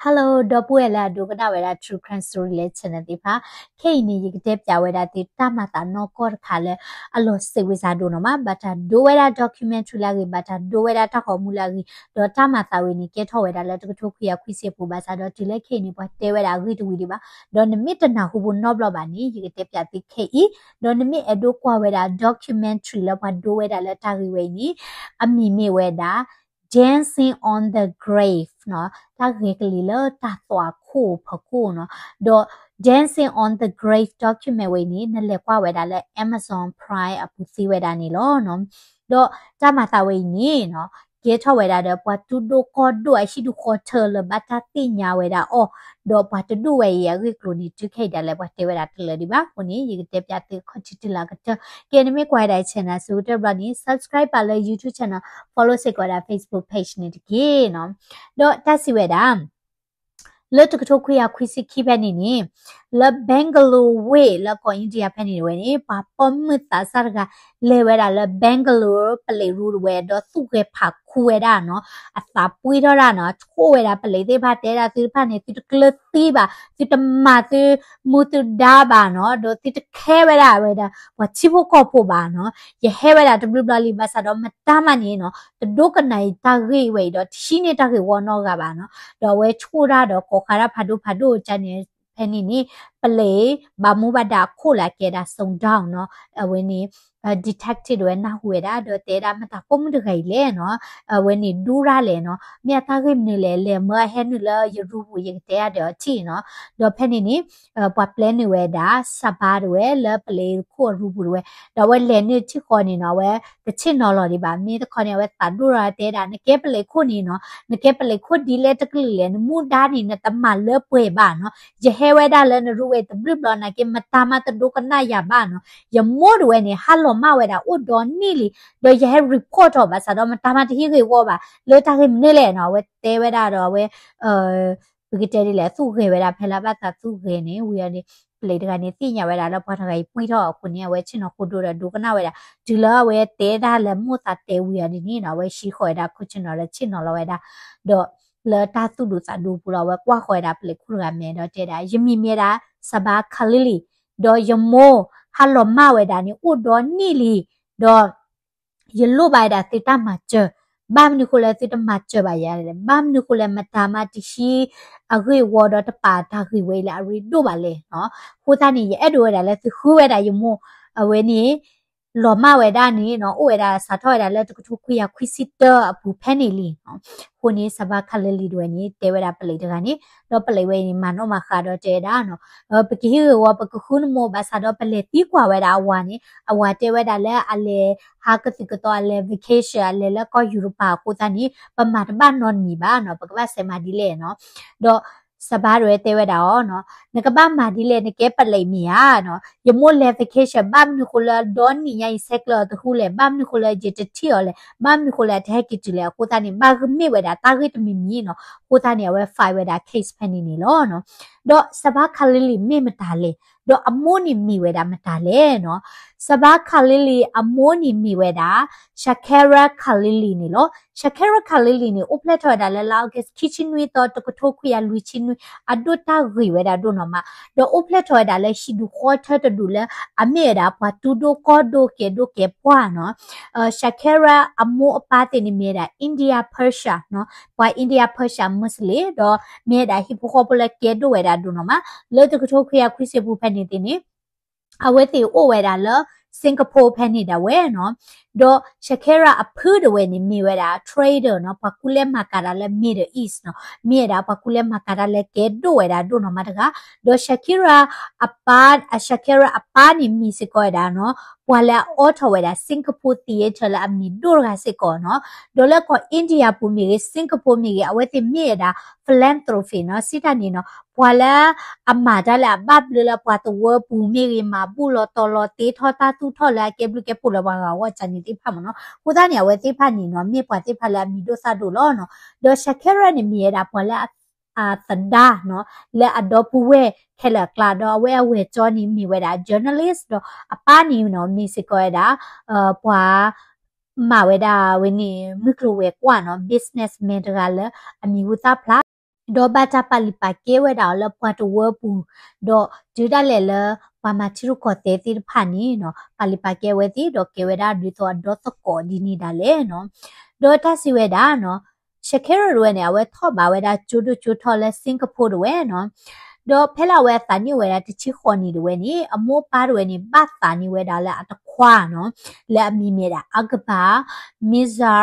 Hello ဒီပုၢ်ဝဲၢ်လၢအဒိကနၣ်ဝဲဒၣ် True Crime Story လၢ channel သ့ၣ်တဖၣ်, ခဲအံၤန့ၣ် ယကတဲပၠးဝဲဒၣ်သုတၢ်မၤသးနီၢ်ကီၢ်တခါလၢ အလီၤစံးဝံစါဒိၣ်နီၢ်မး, ဘၣ်တၢ်ဒိဝဲဒၣ် documentary လၢအဂ့ၤ, ဘၣ်တၢ်ဒိဝဲဒၣ်တၢ်ဂီၤမူလၢအဂ့ၤ, ဒီးတၢ်မၤသးဝဲန့ၣ် ကဲထီၣ်ဝဲဒၣ်လၢတကထိခွံကယၤခွံဆံအပူၤဘၣ်ဆၣ်ဒီး တုၤလၢခဲအံၤန့ၣ် ပှၤတဲဝဲဒၣ်အဂ့ၢ်တဝံၤဒံးဘၣ်, ဒီးနမ့ၢ်တနၢ်ဟူဖိနီတဘျီဘၣ်န့ၣ် ယကတဲပၠးသုခဲအံၤ, ဒီးနမ့ၢ်အဲၣ်ဒိးကွၢ်ဝဲဒၣ် documentary လၢပှၤဒိဝဲဒၣ်လၢတၢ်ဂ့ၢ်ဝဲအံၤန့ၣ် အမံၤမ့ၢ်ဝဲဒၣ် Dancing on the Grave နီၢ်, တၢ်ဂဲၤကလံၤလၢတၢ်သွၣ်ခိၣ်ဖီခိၣ်နီၢ်, ဒီး Dancing on the Grave document ဝဲအံၤန့ၣ် နလဲၤကွၢ်ဝဲဒၣ်လၢ Amazon Prime အပူၤသ့ဝဲဒၣ်န့ၣ်လီၤနီၢ်, ဒီးတၢ်မၤသးဝဲအံၤန့ၣ်နီၢ် ကဲထီၣ်ဝဲဒၣ်ဒီး ပှၤတူၢ်ဒိၣ်ကီၢ်ဒိၣ်အဟံၣ်ဒူၣ်ဃီထၢလၢဘၣ်တၢ်သ့ၣ်ညါဝဲဒၣ်အီၤ, ဒီးပှၤတဒူၣ်ဝဲအံၤအဂ့ၢ်အကျိၤန့ၣ် တုၤခဲအံၤဒၣ်လဲာ်ပှၤတဲဝဲဒၣ်တလၢာ်ဒံးဘၣ်, အဃိန့ၣ် ယကတဲပၠးသုခီၣ်ထံးတုၤလၢအကတၢၢ်, ကဲနမ့ၢ်ကွၢ်ဝဲဒၣ် channel အဆိကတၢၢ်တဘျီန့ၣ် subscribe ပၠးလၢ YouTube channel, follow စ့ၢ်ကီးဝဲဒၣ် Facebook page န့ၣ်တက့ၢ်နီၢ်, ဒီးတၢ်စံးဝဲဒၣ် လၢတကထိခွံကယၤခွံဆံခံဖဲန့ၣ်န့ၣ် လၢ Bangalore ဝ့ၢ်လၢကီၢ် India ဖဲန့ၣ်ဝဲန့ၣ် ပှၤပိာ်မုၣ်သးစၢ်တဂၤ လဲၤဝဲဒၣ်လၢ Bangalore ပလံးရူတဝဲ ဒီးသူၣ်ဂဲၤဖးခူဝဲဒၣ်နီၢ်, အသးပှံၢ်ထီၣ်ဒၣ်နီၢ်, ဆိၣ်ဝဲဒၣ်ပလံးသ့ၣ်တဖၣ် တဲဒၣ်သုတဖၣ်န့ၣ် သုတကျၢၤသံဘၣ်, သုတမၤသုမူသုဒါဘၣ်နီၢ်, ဒီးသုတခဲဝဲဒၣ်ဝဲဒၣ် ပှၤထံဖိကီၢ်ဖိဘၣ်နီၢ်, ယဟဲဝဲဒၣ်တဘျုးဘျီလံ ဘၣ်ဆၣ်ဒီးမတၤမးန့ၣ်နီၢ် တဒိကနၣ်အံၤတၢ်ဂ့ၢ်ဝဲအံၤဒီး တဟံးန့ၢ်တၢ်ဂ့ၢ်ဝီနီတဂၤဘၣ်နီၢ်, ဒီးအဝဲဆိၣ်တၢ်ဒီးကိးဃာ်တၢ်ဖးဒိၣ်ဖးဒိၣ်ကန့ၣ် ဖဲန့ၣ်န့ၣ် ပလံးဘၣ်မူဘၣ်ဒါအခိၣ်လၢအကဲဒၣ် Sundowner နီၢ်, အဝဲန့ၣ် detective တဝဲနၢ်ဟူဝဲဒၣ် ဒီးတဲဒၣ်မတၤပိာ်မုၣ်တဂၤအံၤလဲၣ်နီၢ်, အဝဲန့ၣ်ဒူရၣ်လဲၣ်နီၢ်, မ့ၢ်အတၢ်ဂ့ၢ်မနုၤလဲၣ်, လဲၤမၢအဟဲနုာ်လၢယရူပူၤ ယကတဲအါဒီးအီၤထံၣ်နီၢ်, ဒီးဖဲန့ၣ်န့ၣ် ပှၤပျဲနုာ်ဝဲဒၣ် စၤဘါတဝဲလၢပလံးခိၣ်အရူပူၤတဝဲ, ဒီးအဝဲလဲၤနုာ်ထံၣ်ဃီန့ၣ်နီၢ် အဝဲတဆ့ၣ်နီၤလီၤဒံးဘၣ်, မ့ၢ်တခီန့ၣ် အဝဲသးဒိၣ်ဒီးတဲဒၣ် နကဲပလံးခိၣ်န့ၣ်နီၢ်, နကဲပလံးခိၣ်ဒ်လဲၣ်တကလုာ်လဲၣ်, နမူဒါန့ၣ် နတမၤလၢပှဲၤဘၣ်နီၢ်, ယဟဲဝဲဒၣ်လၢနရူဝဲတဘျုးဘျီနာ်က့ မတၤမးတဒိကနၣ်ယၤဘၣ်နီၢ်, ယမိၢ်တဝဲန့ၣ် ဟးလီၤမၢ်ဝဲဒၣ်အိၣ်ဒီနံၣ်လံ, ဒီးယဟဲ report အီၤဘၣ်ဆၣ်ဒီး မတၤမးတဟံးဂ့ၢ်ဝီဘၣ်, လၢတၢ်ဂ့ၢ်မနုၤလဲၣ်နီၢ်, အဝဲတဲဝဲဒၣ်ဒီးအဝဲ ပကတဲဒ်လဲၣ် သူၣ်ဂဲၤဝဲဒၣ် ဖဲလၢအဘၣ်သးသူၣ်ဂဲၤန့ၣ် ဝံၤအီၤန့ၣ် ပလံးတဂၤန့ၣ်သ့ၣ်ညါဝဲဒၣ်လၢပှၤတဂၤအံၤပှံၢ်ထီၣ်အဃိန့ၣ် အဝဲဆ့ၣ်နီၤဃိဒိဒီးဒိကနၣ်ဝဲဒၣ် တုၤလၢအဝဲတဲဒၣ်လၢမိၢ်သးတဲဝံၤအီၤန့ၣ်န့ၣ်နီၢ် အဝဲဟံးဃီၤဝဲဒၣ်ခိၣ်ဆ့ၣ်နီၤဒီးဆ့ၣ်နီၤလီၤဝဲဒၣ် ဒီးလၢတၢ်သူၣ်ဒူသးဒူပူၤလီၤ အဝဲကွၢ်ဃီၤဝဲဒၣ်ပလံးခိၣ်တဂၤမဲာ်ဒီးတဲဒၣ် ယမံၤမ့ၢ်ဒၣ် Sabaa Khalili ဒီးယမိၢ်ဟးလီၤမၢ်ဝဲဒၣ်န့ၣ် အိၣ်ဒီနံၣ်လံ ဒီး ယလိၣ်ဘၣ်ဝဲဒၣ်သုတၢ်မၤစၢၤ, ဘၣ်မနုၤဃိလၢသုတမၤစၢၤဘၣ်ယၤလဲၣ်, ဘၣ်မနုၤဃိလၢမတၤမးတဟံးအဂ့ၢ်ဝီဒီးတပာ်တၢ်ဂ့ၢ်ဝဲအံၤလၢအရ့ဒိၣ်ဘၣ်လဲၣ်နီၢ်. အဃိသတးန့ၣ် ယအဲၣ်ဒိးဝဲဒၣ်လၢသုဃုဝဲဒၣ်ယမိၢ်, အဝဲန့ၣ် လီၤမၢ်ဝဲဒၣ်န့ၣ်နီၢ် အိၣ်ဝဲဒၣ်စးထီၣ်ဝဲဒၣ်လၢတကထိခွံကယၤခွံဆံတၢအပူၤဖဲန့ၣ်လံနီၢ်. အဃိန့ၣ် Sabaa Khalili တဝဲန့ၣ် တဲဝဲဒၣ်ပလံးတဂၤန့ၣ်, ဒီးပလံးဝဲအံၤန့ၣ် မၤနီၣ်မၤဃါဒီးတဲဝဲဒၣ်နီၢ် ပကဟံးဂ့ၢ်ဝီ ပကဃုနမိၢ် ဘၣ်ဆၣ်ဒီးပလဲၤသံကွၢ်ဝဲဒၣ်အဝၤန့ၣ် အဝၤတဲဝဲဒၣ်လၢအလဲၤဟးကသုၣ်ကသီ အလဲၤ vacation အလဲၤလၢကီၢ်ယူရပၤအဃိသတးန့ၣ် ပမၤတဘၣ်နီတမံၤဘၣ်နီၢ်, ပကဘၣ်စးမၤဒ်လဲၣ်နီၢ်. ဒီး Sabaa တဝဲတဲဝဲဒၣ်အီၤနီၢ် နကဘၣ်မၤဒ်လဲၣ် နကဲပလံးမ့ၢ်ဧါနီၢ်, ယမိၢ်လဲၤ vacation ဘၣ်မနုၤဃိလၢဒီနံၣ်ညါအံၤ ဆဲးကျၢအီၤတဟူလဲၣ်, ဘၣ်မနုၤဃိလၢယတထံၣ်အီၤလဲၣ်, ဘၣ်မနုၤဃိလၢအတဟဲက့ၤတုၤလဲၣ်, အဃိသတးန့ၣ် ဘၣ်မ့ၢ်ဝဲဒၣ်တၢ်ဂ့ၢ်တမံၤမံၤနီၢ်, အဃိသတးန့ၣ် အဝဲ file ဝဲဒၣ် case ဖဲန့ၣ်န့ၣ်လီၤ. ဒီး Sabaa Khalili မ့ၢ်မတၤလဲၣ်, ဒီးအမိၢ်န့ၣ်မ့ၢ်ဝဲဒၣ်မတၤလဲၣ်နီၢ်. Sabaa Khalili အမိၢ်န့ၣ်မ့ၢ်ဝဲဒၣ် Shakira Khalili န့ၣ်လီၤ. Shakira Khalili န့ၣ် အိၣ်ဖျဲၣ်ထီၣ်ဝဲဒၣ်လၢလါ August ခံဆံနွံသီ တကထိခွံကယၤလွံၢ်ဆံနွံ အဒိၣ်တၢ်ဂ့ၢ်ဝဲဒၣ်ဒိၣ်နီၢ်မး, ဒီးအိၣ်ဖျဲၣ်ထီၣ်ဝဲဒၣ်လၢဟံၣ်ဒူၣ်ဃီထၢတဒူၣ်လၢ အမ့ၢ်ဝဲဒၣ်ပှၤတူၢ်ဒိၣ်ကီၢ်ဒိၣ်ကဲဒိၣ်ကဲပှၢ်နီၢ်. Shakira အမိၢ်အပၢ်သ့ၣ်န့ၣ်မ့ၢ်ဝဲဒၣ် India Persia နီၢ်, ပှၤ India Persia Muslim ဒီးမ့ၢ်ဝဲဒၣ်ဟံၣ်ဖိဃီဖိလၢကဲဒိၣ်ဝဲဒၣ်ဒိၣ်နီၢ်မး, လၢတကထိခွံကယၤခွံဆံပူၤဖဲန့ၣ်သ့ၣ်န့ၣ် အဝဲသ့ၣ်အိၣ်ဝဲဒၣ်လၢ Singapore ဖဲန့ၣ်ဒၣ်ဝဲနီၢ်. ဒီး Shakira အဖုတဝဲန့ၣ် မ့ၢ်ဝဲဒၣ် trader နီၢ်, ပှၤကူလဲမၤကၤတၢ်လၢ Middle East နီၢ်, မ့ၢ်ဝဲဒၣ်ပှၤကူလဲမၤကၤတၢ်လၢကဲဒိၣ်ဝဲဒၣ်ဒိၣ်နီၢ်မးတဂၤ. ဒီး Shakira အပၢ်, Shakira အပၢ်န့ၣ်မ့ၢ်စ့ၢ်ကီးဝဲဒၣ်နီၢ် ပှၤလၢအအိးထီၣ်ဝဲဒၣ် Singapore Theatre လၢအမံၤဒိၣ်တဂၤစ့ၢ်ကီးနီၢ်. ဒီးလၢကီၢ် India ပူၤမ့ၢ်ဂ့ၤ Singapore မ့ၢ်ဂ့ၤ အဝဲသ့ၣ်မ့ၢ်ဝဲဒၣ် philanthropy နီၢ်, စံးတၢ်န့ၣ်နီၢ် ပှၤလၢအမၤတၢ်လၢအဘၣ်ဘျုးလၢပှၤသဝီပူၤမ့ၢ်ဂ့ၤ, မၤဘူၣ်လီၤတီၤလီၤတ့ထီၣ်တၢ်သူၣ်ထီၣ်လၢအကဲဘျုးကဲဖှိၣ်လၢပှၤဂၤအဂီၢ်န့ၣ်သ့ၣ်တဖၣ်မ့ၢ်နီၢ်. အဃိသတးန့ၣ် အဝဲသ့ၣ်တဖၣ်န့ၣ်နီၢ် မ့ၢ်ပှၤသ့ၣ်တဖၣ်လၢအမံၤဒိၣ်သၣ်ဒိၣ်လီၤနီၢ်. ဒီး Shakira န့ၣ်မ့ၢ်ဝဲဒၣ်ပှၤလၢအ အသဒါနီၢ် လၢအဒီပုၢ်ဝဲၢ်ခဲလၢာ်အကျါ ဒီးအဝဲအဝဲၢ်ကၠီန့ၣ်မ့ၢ်ဝဲဒၣ် journalist ဒီးအပၢ်န့ၣ်နီၢ် မ့ၢ်စ့ၢ်ကီးဝဲဒၣ် ပှၤမၤဝဲဒၣ်ဝဲန့ၣ် မုၢ်ကျိၤဝဲၤကွာ်နီၢ် businessman တဂၤလၢအမံၤဟူသၣ်ဖျါ ဒီးဘၣ်တၢ်ပာ်လုၢ်ပာ်ကဲဝဲဒၣ်အီၤလၢပှၤတဝၢပူၤ, ဒီးတုၤဒၣ်လဲာ်လၢပှၤမၤထံရူၢ်ကီၢ်သဲးသ့ၣ်တဖၣ်န့ၣ်နီၤ ပာ်လုၢ်ပာ်ကဲဝဲသ့ၣ် ဒီးကဲဝဲဒၣ်ဒ်သိးအဒီသကိးဒ်န့ၣ်ဒၣ်လဲာ်နီၤ. ဒီးတၢ်စံးဝဲဒၣ်နီၤ Shakira တဝဲန့ၣ် အဝဲထီၣ်ဘးဝဲဒၣ်ကၠိဒိၣ်ကၠိထီလၢ Singapore တဝဲနီၤ. ဒီးဖဲလၢအဝဲအသးနံၣ်အိၣ်ဝဲဒၣ်တဆံဃိးနံၣ်တဝဲန့ၣ် အမိၢ်အပၢ်တဝဲန့ၣ် ဘၣ်သးန့ၢ်ဝဲဒၣ်လၢအတခွါနီၤ လၢအမံၤမ့ၢ်ဒၣ် Akbar Mirza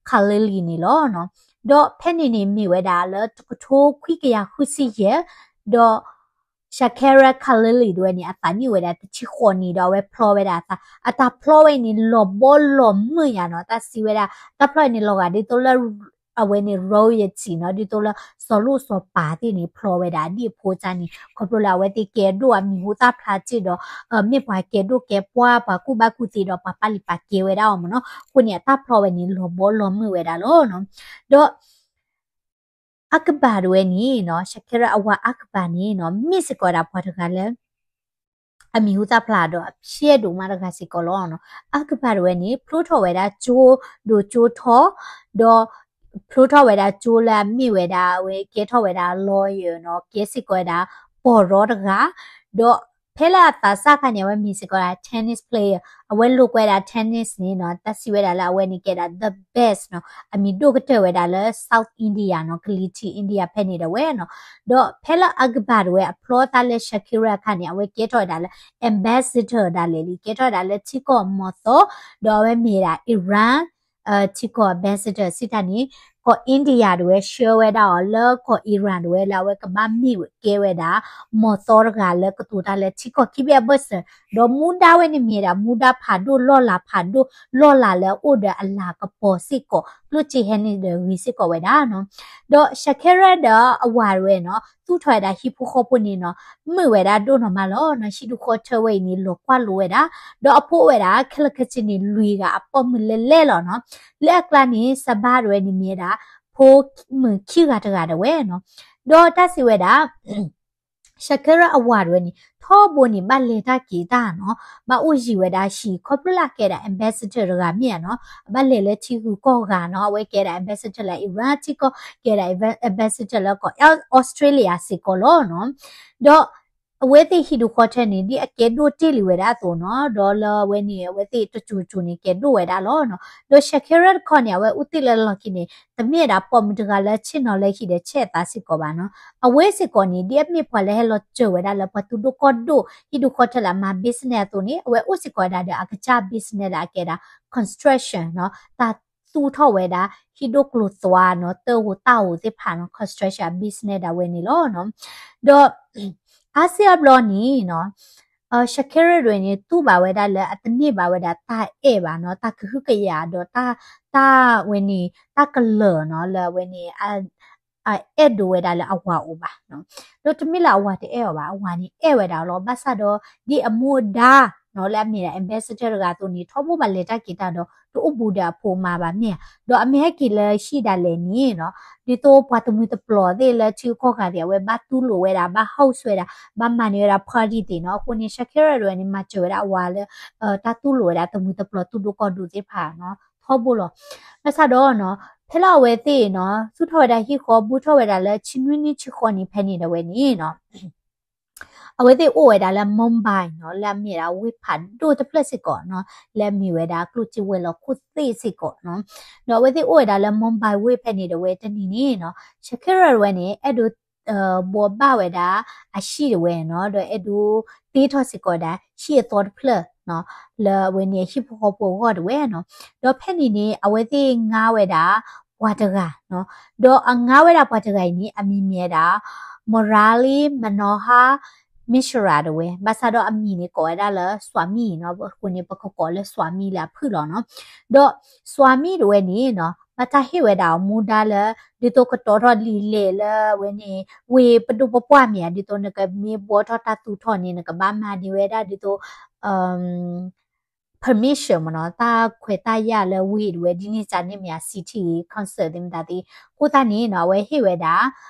Khalili န့ၣ်လီၤ. ဒီးဖဲန့ၣ်န့ၣ် မ့ၢ်ဝဲဒၣ်လၢတကထိခွံကယၤဃုဆံယဲၢ်, ဒီး Shakira Khalili တဝဲန့ၣ် အသးနံၣ်ဝဲဒၣ်တဆံဃိးနံၣ် ဒီးအဝဲဖျီဝဲဒၣ်အသး, အတၢ်ဖျီဝဲအံၤန့ၣ် လီၤဘီလီၤမုၢ်ယါနီၤ, တၢ်စံးဝဲဒၣ် တၢ်ဖျီအံၤန့ၣ် လီၤဂာ်ဒ်သိးလၢ အဝဲန့ၣ် royalty နီၤ, ဒ်သိးလၢစီၤလိၣ်စီၤပၤသ့ၣ်န့ၣ် ဖျီဝဲဒၣ်ဒ်အဖိကါန့ၣ် ခီဖျိလၢအဝဲသ့ၣ်ကဲဒိၣ်အမံၤဟူသၣ်ဖျါစ့ၢ်ဒီး မ့ၢ်ပှၤကဲဒိၣ်ကဲပှၢ် ပှၤကူၣ်ဘၣ်ကူၣ်သ့ဒီးပှၤပာ်လုၢ်ပာ်ကဲဝဲဒၣ်အီၤမ့ၢ်နီၤ, အဃိန့ၣ် အတၢ်ဖျီဝဲန့ၣ် လီၤဘီလီၤမုၢ်ဝဲဒၣ်လီၤ. ဒီး Akbar တဝဲန့ၣ်နီၤ, Shakira အဝၤ Akbar န့ၣ်နီၤ မ့ၢ်စ့ၢ်ကီးဒၣ်ပှၤတဂၤလၢ အမံၤဟူသၣ်ဖျါဒီးအဖျဲးဒိၣ်မးတဂၤစ့ၢ်ကီးလီၤ. Akbar တဝဲန့ၣ် ဖျိထီၣ်ဝဲဒၣ်ကၠိဒိၣ်ကၠိထီ, ဒီးဖျိထီၣ်ဝဲဒၣ်ကၠိလၢအမ့ၢ်ဝဲဒၣ် အဝဲကဲထီၣ်ဝဲဒၣ် lawyer နီၤ, ကဲစ့ၢ်ကီးဝဲဒၣ် ပီၢ်ရီတဂၤ, ဒီးဖဲလၢအသးစၢ်ခါန့ၣ် အဝဲမ့ၢ်စ့ၢ်ကီးဒၣ် tennis player, အဝဲလိာ်ကွဲဒၣ် tennis န့ၣ်နီၤ, တၢ်စံးဝဲဒၣ်လၢအဝဲန့ၣ်ကဲဒၣ် the best နီၤ, အမံၤဒိၣ်ကတၢၢ်ဝဲဒၣ်လၢ South India နီၤ, ကလံၤထံး India ဖဲန့ၣ်တဝဲနီၤ. ဒီးဖဲလၢ Akbar တဝဲအဖျီသးလၢ Shakira အခါန့ၣ် အဝဲကဲထီၣ်ဝဲဒၣ်လၢ ambassador ဒၣ်လဲာ်လံ, ကဲထီၣ်ဝဲဒၣ်လၢထံကီၢ်မီၤသီ, ဒီးအဝဲမ့ၢ်ဒၣ် Iran ထံကီၢ် ambassador စံးတၢ်န့ၣ် ကီၢ် India တဝဲ ဆှၢဝဲဒၣ်အီၤလၢကီၢ် Iran တဝဲလၢအဝဲကဘၣ်မ့ၢ်ကဲဝဲဒၣ် မီၤသီတဂၤလၢကတိၤတၢ်လၢထံကီၢ်ခံဘ့ၣ်အဘၢၣ်စၢၤ, ဒီးမူဒါဝဲန့ၣ်မ့ၢ်ဒၣ် မူဒါဖးဒိၣ်လီၢ်လၤဖးဒိၣ် လီၢ်လၤလၢအအိၣ်ဒီးအလၤကပီၤစ့ၢ်ကီး ကျိၣ်စ့ဟဲန့ၣ်ဒီးဂ့ၤစ့ၢ်ကီးဝဲဒၣ်နီၤ. ဒီး Shakira ဒီးအဝၤတဝဲနီၤ သူၣ်ထီၣ်ဝဲဒၣ်ဟံၣ်ဖိဃီဖိန့ၣ်နီၤ မုာ်ဝဲဒၣ်ဒိၣ်နီၢ်မးလီၤနီၤ. ဟံၣ်ဒူၣ်ဃီထၢဝဲအံၤန့ၣ် လီၤကွၢ်လိဝဲဒၣ်, ဒီးအဖိအိၣ်ဝဲဒၣ် ခဲလၢာ်ခဲဆ့န့ၣ် လွံၢ်ဂၤအပိာ်မုၣ်လဲၣ်လဲၣ်လီၤနီၤ. လၢအကျါန့ၣ် Sabah တဝဲန့ၣ်မ့ၢ်ဝဲဒၣ် ဖိမုၣ်ခံဂၤတဂၤတဝဲနီၤ. ဒီးတၢ်စံးဝဲဒၣ် Shakira အဝၤတဝဲန့ၣ် ထီဘိန့ၣ် ဘၣ်လဲၤတၢ်က့ၤတၢ်နီၤ, ဘၣ်အိၣ်ယံၤဝဲဒၣ်ဟံၣ် ခီဖျိလၢအကဲဒၣ် ambassador တဂၤမ့ၢ်ဧါနီၤ, အဘၣ်လဲၤလၢထံဂုၤကီၢ်ဂၤနီၤ, အဝဲကဲဒၣ် ambassador လၢ Iran ထံကီၢ်, ကဲဒၣ် ambassador လၢကီၢ် Australia စ့ၢ်ကီးလီၤနီၤ. ဒီးအဝဲသ့ၣ်ဟံၣ်ဒူၣ်ဃီထၢန့ၣ် ဒ်အကဲဒိၣ်တ့ၢ်လံဝဲဒၣ်အသိးနီၤ, ဒီးလၢအဝဲန့ၣ် အဝဲသ့ၣ်တစိၤစိၤန့ၣ် ကဲဒိၣ်ဝဲဒၣ်လီၤနီၤ. ဒီး Shakira တခီန့ၣ် အဝဲအိၣ်တ့ၢ်လၢလီၢ်ခံန့ၣ် တမ့ၢ်ဒၣ်ပိာ်မုၣ်တဂၤလၢဆ့ၣ်နီၤလၢဟံၣ်ဒီးဆဲးအသးစ့ၢ်ကီးဘၣ်နီၤ. အဝဲစ့ၢ်ကီးန့ၣ် ဒ်အမ့ၢ်ပှၤလၢဟဲလီၤစၢၤဝဲဒၣ်လၢပှၤသူၣ်ဒိၣ်ကီၢ်ဒိၣ် ဟံၣ်ဒူၣ်ဃီထၢလၢအမၤ business အသိးန့ၣ် အဝဲအိၣ်စ့ၢ်ကီးဝဲဒၣ်ဒီးအကစၢ် business လၢအကဲဒၣ် construction နီၤ, တၢ်သူၣ်ထီၣ်ဝဲဒၣ် ဟံၣ်ဒိၣ်ကျိၤသွါနီၤ, တၢ်ဧိၤတၢ်ဧိၤသ့ၣ်တဖၣ်နီၤ, construction business ဒၣ်ဝဲန့ၣ်လီၤနီၤ. ဒီး အါစုအါဘျီန့ၣ်နီၤ Shakira တဝဲန့ၣ် တူၢ်ဘၣ်ဝဲဒၣ်လၢအတန့ၢ်ဘၣ်ဝဲဒၣ်တၢ်အဲၣ်ဘၣ်နီၤ, တၢ်ကဟုကယာ်ဒီး တၢ်ဝဲန့ၣ် တၢ်ကလၢာ်နီၤ လၢအဝဲန့ၣ် အအဲၣ်ဒိးဝဲဒၣ်လၢအဝၤအိၣ်ဘၣ်နီၤ. ဒီးတမ့ၢ်လၢအဝၤတအဲၣ်အီၤဘၣ်, အဝၤန့ၣ်အဲၣ်ဝဲဒၣ်လီၤ. ဘၣ်ဆၣ်ဒီး ဒ်အမူဒါနီၤ လၢအမ့ၢ်ဒၣ် ambassador တဂၤအသိးန့ၣ် ထီဘိဘၣ်လဲၤတၢ်က့ၤတၢ်ဒီး တအိၣ်ဘူးဒီးအဖိအမါဘၣ်မ့ၢ်ဧါ. ဒီးအမ့ၢ်ဟဲက့ၤလၢဟံၣ်ဒၣ်လဲာ်န့ၣ်နီၤ ဒ်သိးပှၤတမှံၤတပျီၤသ့ၣ်လၢထံဂုၤကီၢ်ဂၤသ့ၣ် အဝဲဘၣ်တူၢ်လိာ်ဝဲဒၣ်, ဘၣ် host ဝဲဒၣ်, ဘၣ်မၤန့ၢ်ဝဲဒၣ် party သ့ၣ်နီၤ. အဃိန့ၣ် Shakira တဝဲန့ၣ် မၤစၢၤဝဲဒၣ်အဝၤလၢ တၢ်တူၢ်လိာ်ဝဲဒၣ်တမှံၤတပျီၤသူၣ်ဒိၣ်ကီၢ်ဒိၣ်သ့ၣ်တဖၣ်နီၤ ထီဘိလီၤ. ဘၣ်ဆၣ်ဒီးနီၤ ဖဲလၢအဝဲသ့ၣ်နီၤ သူၣ်ထီၣ်ဝဲဒၣ်ဟံၣ်ဃီ ဘူးထီၣ်ဝဲဒၣ်လၢဆံနွံနံၣ်ဆံဃိးနံၣ်ဖဲန့ၣ်တဝဲန့ၣ်နီၤ အဝဲသ့ၣ်အိၣ်ဝဲဒၣ်လၢ Mumbai နီၤ, လၢအမ့ၢ်ဒၣ်ဝ့ၢ်ဖးဒိၣ်တဖျၢၣ်စ့ၢ်ကီးနီၤ, လၢအမ့ၢ်ဝဲဒၣ်ကျိၣ်စ့ဝဲၤလီၢ်ခိၣ်သ့ၣ်စ့ၢ်ကီးနီၤ. ဒီးအဝဲသ့ၣ်အိၣ်ဝဲဒၣ်လၢ Mumbai ဝ့ၢ်ဖဲန့ၣ်တဝဲတနံၤန့ၣ်နီၤ Shakira တဝဲန့ၣ် အဲၣ်ဒိး ဘိးဘၣ်ဝဲဒၣ် အဟံၣ်တဝဲနီၤ, ဒီးအဲၣ်ဒိးတ့ထီၣ်စ့ၢ်ကီးဒၣ် ဟံၣ်အသီတဖျၢၣ်နီၤ, လၢအဝဲန့ၣ် အဟံၣ်ဖိဃီဖိအဂီၢ်တဝဲနီၤ. ဒီးဖဲန့ၣ်န့ၣ် အဝဲသ့ၣ်ငါဝဲဒၣ် ပှၤတဂၤနီၤ, ဒီးအငါဝဲဒၣ်ပှၤတဂၤအံၤန့ၣ် အမံၤမ့ၢ်ဝဲဒၣ် Murali Manohar Mishra တဝဲ, ဘၣ်ဆၣ်ဒီးအမံၤန့ၣ်ကိးဝဲဒၣ်လၢ Swami နီၤ, အဃိန့ၣ် ပကကိးလၢ Swami လၢအဖုၣ်လီၤနီၤ. ဒီး Swami တဝဲန့ၣ်နီၤ ဘၣ်တၢ်ဟ့ၣ်ဝဲဒၣ်အီၤမူဒါလၢ ဒ်သိးကတီၤထီၣ်လံာ်လဲၢ်လၢအဝဲန့ၣ် ဝ့ၢ်ပဒိၣ်ပပှၢ်မ့ၢ်ဧါ, ဒ်သိးနကမ့ၢ်ဘှီထီၣ်တၢ်သူၣ်ထီၣ်န့ၣ် နကဘၣ်မၤန့ၢ်ဝဲဒၣ်ဒ်သိး permission မ့ၢ်နီၤ, တၢ်ခွဲးတၢ်ယာ်လၢဝ့ၢ်တဝဲ ဒ်န့ၣ်စ့ၢ်န့ၣ်မ့ၢ်ဧါ, city council သ့ၣ်မတၤသ့ၣ်, အဃိသတးန့ၣ်နီၤ အဝဲဟ့ၣ်ဝဲဒၣ်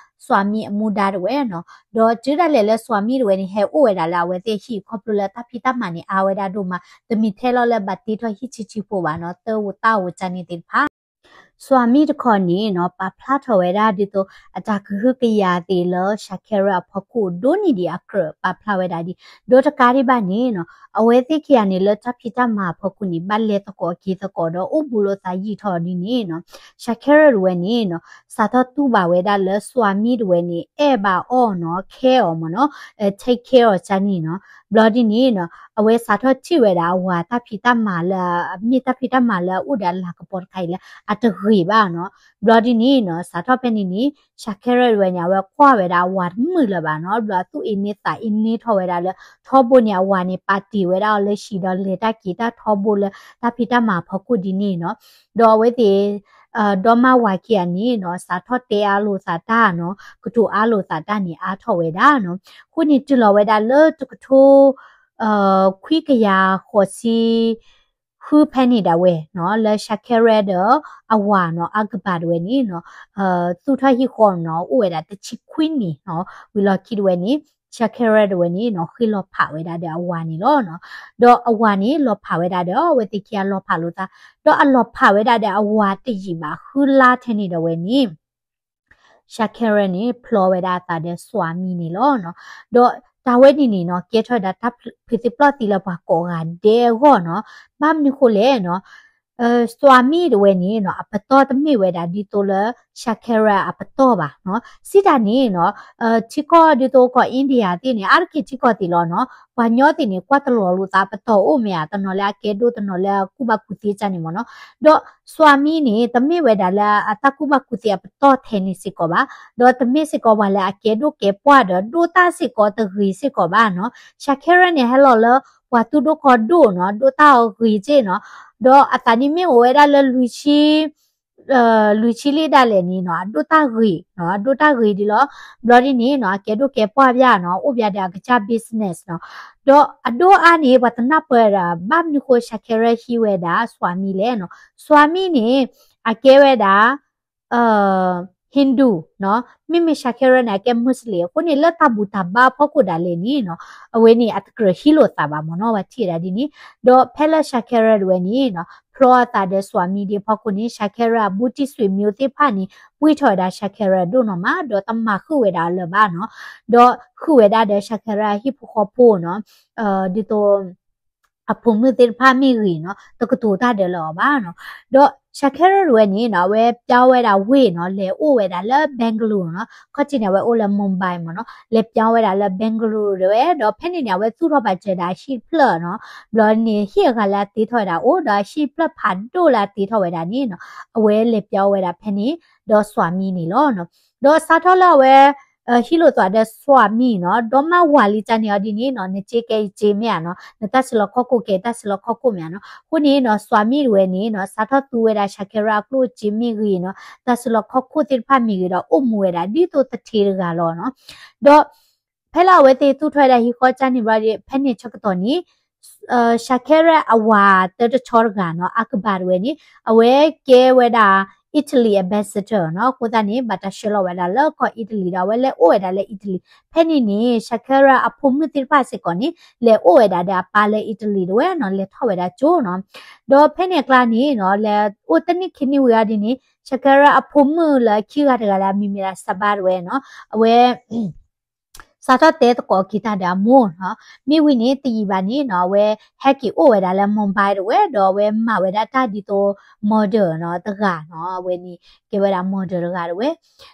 Swami အမူဒါတဝဲနီၤ. ဒီးတုၤဒၣ်လဲာ်လၢ Swami တဝဲန့ၣ် ဟဲအိၣ်ဝဲဒၣ်လၢအဝဲသ့ၣ်ဟံၣ် ခီဖျိလၢတၢ်ဖံးတၢ်မၤန့ၣ်အါဝဲဒၣ်ဒိၣ်မး, တမ့ၢ်ထဲလီၤလၢဘၣ်တ့ထီၣ်ဟံၣ်ဆံးဆံးဖိဘၣ်နီၤ, တၢ်ဧိၤတၢ်ဧိၤကန့ၣ်သ့ၣ်တဖၣ် စွၤမံတခီန့ၣ်နီၤ ပာ်ဖျါထီၣ်ဝဲဒၣ်ဒ်သိး အတၢ်ကဟုကယာ်သ့ၣ်လၢ Shakira အဖီခိၣ်ဒိၣ်န့ၢ်ဒံးအကြၢး ပာ်ဖျါဝဲဒၣ်ဒ် ဒီးတကးဒံးဘၣ်န့ၣ်နီၤ အဝဲသ့ၣ်ခံဂၤန့ၣ်လၢတၢ်ဖံးတၢ်မၤအဖီခိၣ်န့ၣ် ဘၣ်လဲၤသကိးက့ၤသကိးဒီး အိၣ်ဘူးလိာ်သးယံာ်ထီၣ်ဒ်န့ၣ်နီၤ Shakira တဝဲန့ၣ်နီၤ စးထီၣ်တူၢ်ဘၣ်ဝဲဒၣ်လၢစွၤမံတဝဲန့ၣ် အဲၣ်ဘၣ်အီၤနီၤ care အီၤမ့ၢ်နီၤ take care အီၤကန့ၣ်နီၤ ဘျီဒ်န့ၣ်နီၤ အဝဲစးထီၣ်ထံၣ်ဝဲဒၣ်အဝၤတၢ်ဖံးတၢ်မၤလၢ မ့ၢ်တၢ်ဖံးတၢ်မၤလၢအအိၣ်ဒီးအလၤကပီၤတခါအံၤလၢ အတဂ့ၤဘၣ်နီၤ ဘျီဒ်န့ၣ်နီၤ စးထီၣ်ဖဲန့ၣ်န့ၣ် Shakira တဝဲန့ၣ် အဝဲကွၢ်ဝဲဒၣ်အဝၤတမုာ်လၢၤဘၣ်နီၤ ဘျီအသူၣ်အ့န့သးအ့န့ထီၣ်ဝဲဒၣ်လၢ ထီဘိန့ၣ် အဝၤန့ၣ် ပာ်တ့ၢ်ဝဲဒၣ်အီၤလၢဟံၣ်ဒီးလဲၤတၢ်က့ၤတၢ်ထီဘိလၢတၢ်ဖံးတၢ်မၤအဖီခိၣ်ဒ်န့ၣ်နီၤ ဒီးအဝဲသ့ၣ် ဒီမါဝၤခံဂၤန့ၣ်နီၤ စးထီၣ်တဲအါလိာ်သးတၢ်နီၤ ကတိၤအါလိာ်သးတၢ်န့ၣ် အါထီၣ်ဝဲဒၣ်နီၤ အဃိန့ၣ်တုၤလီၤဝဲဒၣ်လၢတကထိ ခွံကယၤဃိးဆံ ဃုဖဲန့ၣ်ဒၣ်ဝဲနီၤ လၢ Shakira ဒီးအဝၤနီၤ Akbar တဝဲန့ၣ်နီၤ သူၣ်ထီၣ်ဟံၣ်ဃီနီၤ အိၣ်ဝဲဒၣ်တဆံခွံနံၣ်နီၤ ဝံၤလီၢ်ခံတဝဲန့ၣ် Shakira တဝဲန့ၣ်နီၤ ဃ့လီၤဖးဝဲဒၣ်ဒီးအဝၤန့ၣ်လီၤနီၤ ဒီးအဝၤန့ၣ်လီၤဖးဝဲဒၣ်ဒီး အဝဲသ့ၣ်ခံဂၤလီၤဖးလိာ်သး ဒီးအလီၤဖးဝဲဒၣ်ဒီးအဝၤတယံာ်ဘၣ်ဃုလါထဲန့ၣ်ဒၣ်ဝဲန့ၣ် Shakira န့ၣ် ဖျီဝဲဒၣ်အသးဒီးစွၤမံန့ၣ်လီၤနီၤ ဒီးတၢ်ဝဲန့ၣ်န့ၣ်နီၤ ကဲထီၣ်ဝဲဒၣ်တၢ်ဖုးသံပျီၢ်သံလၢပှၤကိးဂၤဒဲးအဂီၢ်နီၤ ဘၣ်မနုၤဃိလဲၣ်နီၤ စွၤမံတဝဲန့ၣ်နီၤ အပတီၢ်တမ့ၢ်ဝဲဒၣ်ဒ်သိးလၢ Shakira အပတီၢ်ဘၣ်နီၤ စံးတၢ်န့ၣ်နီၤ ထံကီၢ်ဒ်သိးကီၢ် India သ့ၣ်န့ၣ် အါတက့ၢ်ထံကီၢ်သ့ၣ်လီၤနီၤ ပှၤညီသ့ၣ်န့ၣ် ကွၢ်တလီၤလိာ်သးအပတီၢ်အိၣ်မ့ၢ်ဧါ တနီၤလၢအကဲဒိၣ်တနီၤလၢအကူၣ်ဘၣ်ကူၣ်သ့ကန့ၣ်မ့ၢ်နီၤ ဒီးစွၤမံန့ၣ် တမ့ၢ်ဝဲဒၣ်လၢအတၢ်ကူၣ်ဘၣ်ကူၣ်သ့အပတီၢ်ထဲန့ၣ်စ့ၢ်ကီးဘၣ် ဒီးတမ့ၢ်စ့ၢ်ကီးပှၤလၢအကဲဒိၣ်ကဲပှၢ်ဒီးဒိၣ်တၢ်စ့ၢ်ကီးတဂ့ၤစ့ၢ်ကီးဘၣ်နီၤ Shakira န့ၣ် ဟဲလီၤလၢပှၤသူၣ်ဒိၣ်ကီၢ်ဒိၣ်နီၤ ဒိၣ်တၢ်အီၤဂ့ၤက့နီၤ ဒီးအသးန့ၣ်မ့ၢ်အိၣ်ဝဲဒၣ်လၢလွံၢ်ဆံ လွံၢ်ဆံလံဒၣ်လဲာ်န့ၣ်နီၤ အဒိၣ်တၢ်ဂ့ၤနီၤ အဒိၣ်တၢ်ဂ့ၤဒ်လီၤ ဘျီဒ်န့ၣ်နီၤ အကဲဒိၣ်ကဲပှၢ်ဘၣ်နီၤ အိၣ်ဘၣ်ဒီးအကစၢ် business နီၤ ဒီးအဒိၣ်အါန့ၣ် ပှၤတနၢ်ပၢၢ်ဝဲဒၣ် ဘၣ်မနုၤဃိ Shakira ဟံးဝဲဒၣ် စွၤမံ လဲၣ်နီၤ စွၤမံန့ၣ် အကဲဝဲဒၣ် Hindu နီၤ မ့မ့ၢ် Shakira န့ၣ် အကဲ Muslim အဃိန့ၣ် လၢတၢ်ဘူၣ်တၢ်ဘါဖီခိၣ်ဒၣ်လဲာ်န့ၣ်နီၤ အဝဲန့ၣ် အတကြၢးဟံးလိာ်သးဘၣ်မ့ၢ်နီၤ ပှၤထံၣ်ဝဲဒၣ်ဒ်န့ၣ် ဒီးဖဲလၢ Shakira တဝဲန့ၣ်နီၤ ဖျီအသးဒီးစွၤမံဒံးဖီခိၣ်န့ၣ် Shakira အဘူးတံၢ်ဆွေမျိုးသ့ၣ်တဖၣ်န့ၣ် ပှံၢ်ထီၣ်ဝဲဒၣ် Shakira ဒိၣ်နီၤမး ဒီးတမၤဃုာ်ဝဲဒၣ်အီၤလၢၤဘၣ်နီၤ ဒီးဃုာ်ဝဲဒၣ်ဒီး Shakira အဟံၣ်ဖိဃီဖိနီၤ ဒ်သိး အဖိမုၣ်သ့ၣ်တဖၣ်မ့ၢ်ဂ့ၤနီၤ တကတိၤတၢ်ဒီးလၢၤအီၤဘၣ်နီၤ ဒီး Shakira တဝဲန့ၣ်နီၤ အဝဲပြောင်းဝဲဒၣ်ဝ့ၢ်နီၤ လဲၤအိၣ်ဝဲဒၣ်လၢ Bangalore နီၤ ခီၣ်ထံးန့ၣ် အဝဲအိၣ်လၢ Mumbai မ့ၢ်နီၤ လဲၤပြောင်းဝဲဒၣ်လၢ Bangalore တဝဲ ဒီးဖဲန့ၣ်န့ၣ် အဝဲသူၣ်ထီၣ်ပာ်စၢၤဒၣ်အဟံၣ်တဖျၢၣ်နီၤ ဘျီန့ၣ် ဟံၣ်အဂၤလၢအတ့ထီၣ်ဝဲဒၣ်အိၣ် ဒီးအဟံၣ်တဖျၢၣ်ဖးဒိၣ်လၢအတ့ထီၣ်ဝဲဒၣ်န့ၣ်နီၤ အဝဲလဲၤပြောင်းဝဲဒၣ်ဖဲန့ၣ် ဒီးစွၤမံန့ၣ်လီၤနီၤ ဒီးစးထီၣ်လၢအဝဲ ဟံးလိာ်သးဒီးစွၤမံနီၤ ဒီမါဝၤလံတၢ်န့ၣ်အီၤဒ်န့ၣ်နီၤ နစ့ကဲယစ့မ့ၢ်ဧါနီၤ နတၢ်စုလီၢ်ခီၣ်ခိၣ်ကဲတၢ်စုလီၢ်ခီၣ်ခိၣ်မ့ၢ်ဧါနီၤ အဃိန့ၣ်နီၤ စွၤမံတဝဲန့ၣ်နီၤ စးထီၣ်သူဝဲဒၣ် Shakira အကျိၣ်အစ့မ့ၢ်ဂ့ၤနီၤ တၢ်စုလီၢ်ခီၣ်ခိၣ်သ့ၣ်တဖၣ်မ့ၢ်ဂ့ၤဒီး အိၣ်မူဝဲဒၣ်ဒ်သိးသထ့တဂၤလီၤနီၤ ဒီး ဖဲလၢအဝဲသ့ၣ်သူၣ်ထီၣ်ဝဲဒၣ်ဟံၣ်ဃီကန့ၣ်ဘျီဒီး ဖဲန့ၣ်ဆၢကတီၢ်န့ၣ် Shakira အဝၤတၢတဆီတဂၤနီၤ Akbar တဝဲန့ၣ် အဝဲကဲဝဲဒၣ် Italy ambassador နီၤ အဃိသတးန့ၣ် ဘၣ်တၢ်ဆှၢလီၤဝဲဒၣ်လၢကီၢ် Italy ဒီးအဝဲလဲၤအိၣ်ဝဲဒၣ်လၢ Italy ဖဲန့ၣ်န့ၣ် Shakira အဖိမုၣ်သ့ၣ်တဖၣ်စ့ၢ်ကီးန့ၣ် လဲၤအိၣ်ဝဲဒၣ်ဒီးအပၢ်လၢ Italy တဝဲနီၤ လဲၤထီၣ်ဝဲဒၣ်ကၠိနီၤ ဒီးဖဲန့ၣ်အကျါန့ၣ်နီၤ လဲၤအိၣ်တနံၣ်ခံနံၣ်ဝံၤအီၤဒ်န့ၣ် Shakira အဖိမုၣ်လၢခံဂၤတဂၤလၢအမံၤမ့ၢ်ဒၣ် Sabah တဝဲနီၤ အဝဲ စးထီၣ်တဲသကိးက့ၤတၢ်ဒီးအမိၢ်နီၤ, မ့ၢ်ဝံၤန့ၣ် တယံာ်ဘၣ်န့ၣ်နီၤ အဝဲဟဲက့ၤအိၣ်ဝဲဒၣ်လၢ Mumbai တဝဲ ဒီးအဝဲမၤဝဲဒၣ်တၢ်ဒ်သိး model နီၤ တဂၤနီၤ, အဝဲန့ၣ်ကဲဝဲဒၣ် model တဂၤတဝဲ,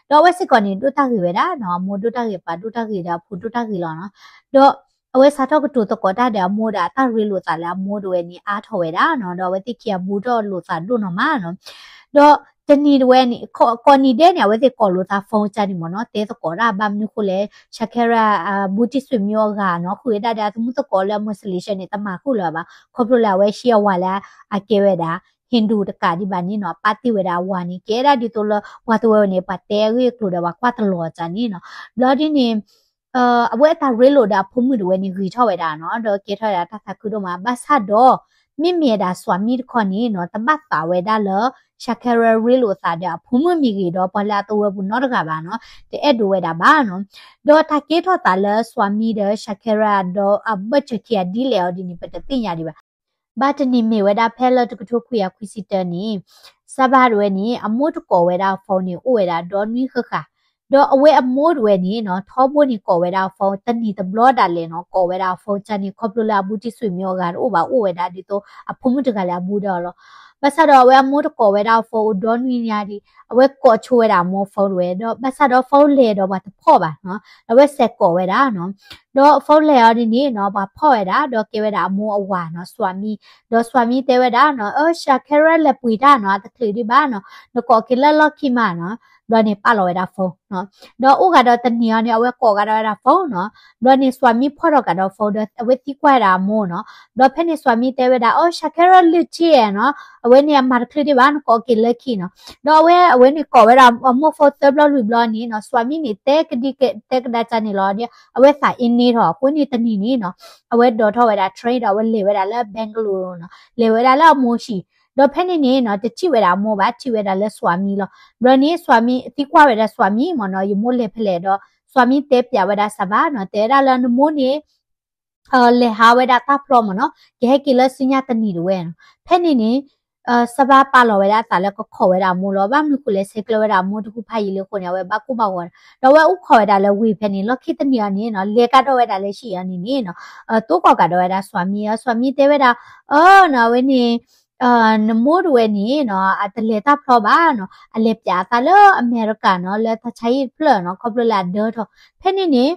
ဒီးအဝဲစ့ၢ်ကီးန့ၣ် ဒိၣ်တၢ်ဂ့ၤဝဲဒၣ်နီၤ, အမိၢ်ဒိၣ်တၢ်ဂ့ၤ အပၢ်ဒိၣ်တၢ်ဂ့ၤဒီးအဖိဒိၣ်တၢ်ဂ့ၤလီၤနီၤ, ဒီး အဝဲစးထီၣ်ကတိၤသကိးတၢ်ဒီးအမိၢ်ဒီးအတၢ်ရ့လိာ်သးလၢအမိၢ်တဝဲန့ၣ် အါထီၣ်ဝဲဒၣ်နီၤ, ဒီးအဝဲသ့ၣ်ခံဂၤဘူးထီၣ်လိာ်သးဒိၣ်နီၤမးနီၤ, ဒီးတနံၤတဝဲန့ၣ် ကိးနံၤဒဲးန့ၣ် အဝဲသ့ၣ်ကိးလိာ်သး phone ကန့ၣ်မ့ၢ်နီၤ, တဲသကိးတၢ်ဘၣ်မနုၤဃိလဲၣ်, Shakira ဘူးတံၢ်ဆွေမျိုးအဂၤနီၤ, ဃုာ်ဝဲဒၣ်ဒီးအသမုၣ်သကိးလၢ Muslim န့ၣ် တမၤဃုာ်လၢၤဘၣ်, ခီဖျိလၢအဝဲဟံးအဝၤလၢအကဲဝဲဒၣ် Hindu တကးဒံးဘၣ်န့ၣ်နီၤ, ပာ်တ့ၢ်ဝဲဒၣ်အဝၤန့ၣ် ကဲဒၣ်ဒ်သိးလၢပှၤတဝဲန့ၣ် ပှၤတဲအဂ့ၢ်အကျိၤဒီးပှၤကွၢ်တလီၤအသးန့ၣ်နီၤ, ဘျီဒ်န့ၣ် အဝဲအတၢ်ရ့လိာ်ဒီးအဖိမုၣ်တဝဲန့ၣ် ဂ့ၤထီၣ်ဝဲဒၣ်နီၤ, ဒီးကဲထီၣ်ဝဲဒၣ်တၢ်သးခုဒိၣ်မး, ဘၣ်ဆၣ်ဒီး မ့မ့ၢ်ဒၣ် Swami တခီန့ၣ်နီၤ, တဘၣ်သးဝဲဒၣ်လၢ Shakira ရ့လိာ်သးဒီးအဖိမုၣ်မ့ၢ်ဂ့ၤဒီး ပှၤလၢအသဝီပူၤနီတဂၤဘၣ်နီၤ, တအဲၣ်ဒိးဝဲဒၣ်ဘၣ်နီၤ, ဒီးတၢ်ကဲထီၣ်သးလၢ Swami ဒီး Shakira ဒီးအဘၢၣ်စၢၤခံဂၤဒ်လဲၣ်အီၤဒ်န့ၣ် ပတသ့ၣ်ညါဒံးဘၣ်. ဘၣ်တနံၤမ့ၢ်ဝဲဒၣ်ဖဲလၢတကထိခွံကယၤခွံဆံတၢန့ၣ် စးဘၣ်တဝဲန့ၣ် အမိၢ်တကိးဝဲဒၣ်အ phone န့ၣ် အိၣ်ဝဲဒၣ်ဒီနွံဃၣ်ဃၣ်, ဒီးအဝဲအမိၢ်တဝဲန့ၣ်နီၤ ထီဘိန့ၣ်ကိးဝဲဒၣ်အ phone တနံၤတဘျီဒၣ်လဲာ်နီၤ ကိးဝဲဒၣ်အ phone ကန့ၣ် ခီဖျိလၢအဘူးတံၢ်ဆွေမျိုးအဂၤတအိၣ်ဘၣ် အိၣ်ဝဲဒၣ်ဒ်သိးအဖိမုၣ်တဂၤလၢအဘူးဒီးအီၤလီၤ. ဘၣ်ဆၣ်ဒီးအဝဲအမိၢ်တကိးဝဲဒၣ်အ phone အိၣ်ဒီနွံညါဒံး အဝဲကိးဆိဝဲဒၣ်အမိၢ် phone တဝဲ ဒီးဘၣ်ဆၣ်ဒီး phone လဲၤဒီးပှၤတဖီၣ်ဘၣ်နီၤ ဒီးအဝဲစဲးကိးဝဲဒၣ်နီၤ ဒီး phone လဲၤအီၤဒ်န့ၣ်နီၤ ပှၤဖီၣ်ဝဲဒၣ် ဒီးကဲဝဲဒၣ်အမိၢ်အဝၤနီၤ စွာမီး, ဒီးစွာမီးတဲဝဲဒၣ်နီၤ အၢ Shakira လဲၤပှ့ၤတၢ်နီၤ အတချုးဒံးဘၣ်နီၤ နကိးက့ၤလၢလီၢ်ခံမးနီၤ, ဘျီန့ၣ်ပာ်လီၤဝဲဒၣ် phone နီၤ, ဒီးအိၣ်ဂၤဒီးတနံၤအီၤန့ၣ် အဝဲကိးကဒီးဝဲဒၣ် phone နီၤ, ဘျီန့ၣ် စွာမီးဖီၣ်ထီၣ်ကဒီး phone ဒီးအဝဲသံကွၢ်ဝဲဒၣ်အမိၢ်နီၤ, ဘျီဖဲန့ၣ် စွာမီးတဲဝဲဒၣ် အၢ Shakira လုၢ်က့နီၤ, အဝဲန့ၣ်အမၤတချုးဒံးဘၣ် နကိးက့ၤလၢခံနီၤ, ဒီးအဝဲ အဝဲန့ၣ်ကိးဝဲဒၣ်အမိၢ် phone သၢဘျီလွံၢ်ဘျီန့ၣ်နီၤ စွာမီးန့ၣ် တဲကဒံကတဲကဒါကန့ၣ်လီၤဒီး အဝဲသးအ့န့ထီၣ် အဃိန့ၣ်တနံၤန့ၣ်နီၤ အဝဲဒိးထီၣ်ဝဲဒၣ် train ဒီးအဝဲလဲၤဝဲဒၣ်လၢ Bangalore နီၤ လဲၤဝဲဒၣ်လၢအမိၢ်ဟံၣ်, ဒီးဖဲန့ၣ်န့ၣ်နီၤ တထံၣ်ဝဲဒၣ်အမိၢ်ဘၣ် ထံၣ်ဝဲဒၣ်လၢစွာမီးလီၤ. ဘျီန့ၣ် စွာမီးသံကွၢ်ဝဲဒၣ်စွာမီးမ့ၢ်နီၤ ယမိၢ်လဲၤဖဲလဲၣ်ဒီး စွာမီးတဲပျးဝဲဒၣ်စးဘၣ်နီၤ တဲဝဲဒၣ်လၢနမိၢ်န့ၣ် လဲၤဟးဝဲဒၣ်တၢ်ဖျီမ့ၢ်နီၤ ကဟဲက့ၤလၢဆူညါတနံၤတဝဲနီၤ. ဖဲန့ၣ်န့ၣ် စးဘၣ်ပာ်လီၤဝဲဒၣ်အသးလၢကခိးဝဲဒၣ်အမိၢ်လီၤ. ဘၣ်မနုၤဃိလဲၣ် ဆဲးကျၢဝဲဒၣ်အမိၢ်တဟူးဖးယံာ်လံအဃိန့ၣ် အဝဲဘၣ်ကိၢ်ဘၣ်ဂီၤဒီး ဒီးအဝဲအိၣ်ခိးဝဲဒၣ်လၢဝ့ၢ်ဖဲန့ၣ် လီၢ်ခံတနံၤအီၤန့ၣ်နီၤ လဲၤကဒီးဝဲဒၣ်လၢဟံၣ်အီၤန့ၣ်န့ၣ်နီၤ တိၢ်ကီၢ်ကဒီးဝဲဒၣ်စွာမီးအီၤ စွာမီးတဲဝဲဒၣ် အၢနီၤ အဝဲန့ၣ် နမိၢ်တဝဲန့ၣ်နီၤ အတလဲၤတၢ်ဖျီဘၣ်နီၤ အလဲၤပျးအသးလၢအမဲရကၤနီၤ လၢတၢ်ဆါဟံၣ်တဖျၢၣ်နီၤ ခီဖျိလၢအဒၢထီၣ် ဖဲန့ၣ်န့ၣ်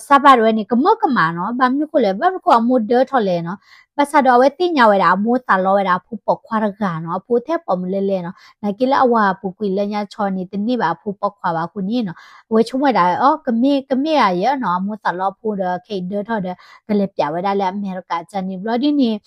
စးဘၣ်တဝဲန့ၣ် ကမၢကမၣ်နီၤ ဘၣ်မနုၤဃိလဲၣ် ဘၣ်မနုၤဃိအမိၢ်ဒၢထီၣ်လဲၣ်နီၤ ဘၣ်ဆၣ်ဒီးအဝဲသ့ၣ်ညါဝဲဒၣ်အမိၢ်သးလီဝဲဒၣ်အဖိပိာ်ခွါတဂၤနီၤ အဖိထဲပိာ်မုၣ်လဲလဲနီၤ နာ်က့လၢအဝၤပူၤကွံာ်လၢညါဆီန့ၣ် တန့ၢ်ဘၣ်အဖိပိာ်ခွါဘၣ်အဃိန့ၣ်နီၤ အဝဲဆိကမိၣ်ဝဲဒၣ် အီ ကမ့ၢ်ကမ့ၢ်ဧါယဲနီၤ အမိၢ်သးလီအဖိဒီးခဲအံၤဒၢထီၣ်ဒီး ကလဲၤပျးဝဲဒၣ်လၢအမဲရကၤကန့ၣ် ဘျီဒ်န့ၣ်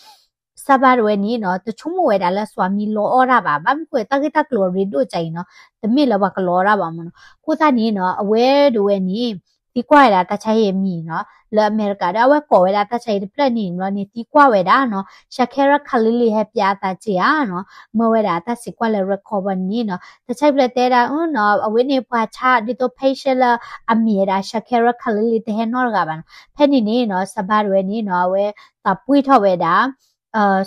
စးဘၣ်တဝဲန့ၣ်နီၤ တဆိကမိၣ်ဝဲဒၣ်လၢစွာမီးလီအီၣ်တၢ်ဘၣ် ဘၣ်မနုၤဃိတၢ်ဂ့ၢ်တၢ်ကျိၤအရ့ဒိၣ်ကၢ်အံၤနီၤ တမ့ၢ်လၢပှၤကလီအီၣ်တၢ်ဘၣ်မ့ၢ်နီၤ အဃိသတးန့ၣ်နီၤ အဝဲတဝဲန့ၣ် သံကွၢ်ဝဲဒၣ်တၢ်ဆါဟံၣ်အမံၤနီၤ လၢအမဲရကၤဒီး အဝဲကိးဝဲဒၣ်တၢ်ဆါဟံၣ်တဖျၢၣ်န့ၣ် ဘျီန့ၣ်သံကွၢ်ဝဲဒၣ်နီၤ Shakira Khalili ဟဲပျးအသးက့ဧါနီၤ မၢဝဲဒၣ်တၢ်စံးကွၢ်လၢ record ဘၣ်န့ၣ်နီၤ တၢ်ဆါဟံၣ်တဖျၢၣ်တဲဒၣ် အၢနီၤ အဝဲန့ၣ်ပှၤဆါဒ်သိး patient လၢအမံၤဝဲဒၣ် Shakira Khalili တဟဲနီတဂၤဘၣ်နီၤ ဖဲန့ၣ်န့ၣ်နီၤ စးဘၣ်တဝဲန့ၣ်နီၤ အဝဲသးပှံၢ်ထီၣ်ဝဲဒၣ်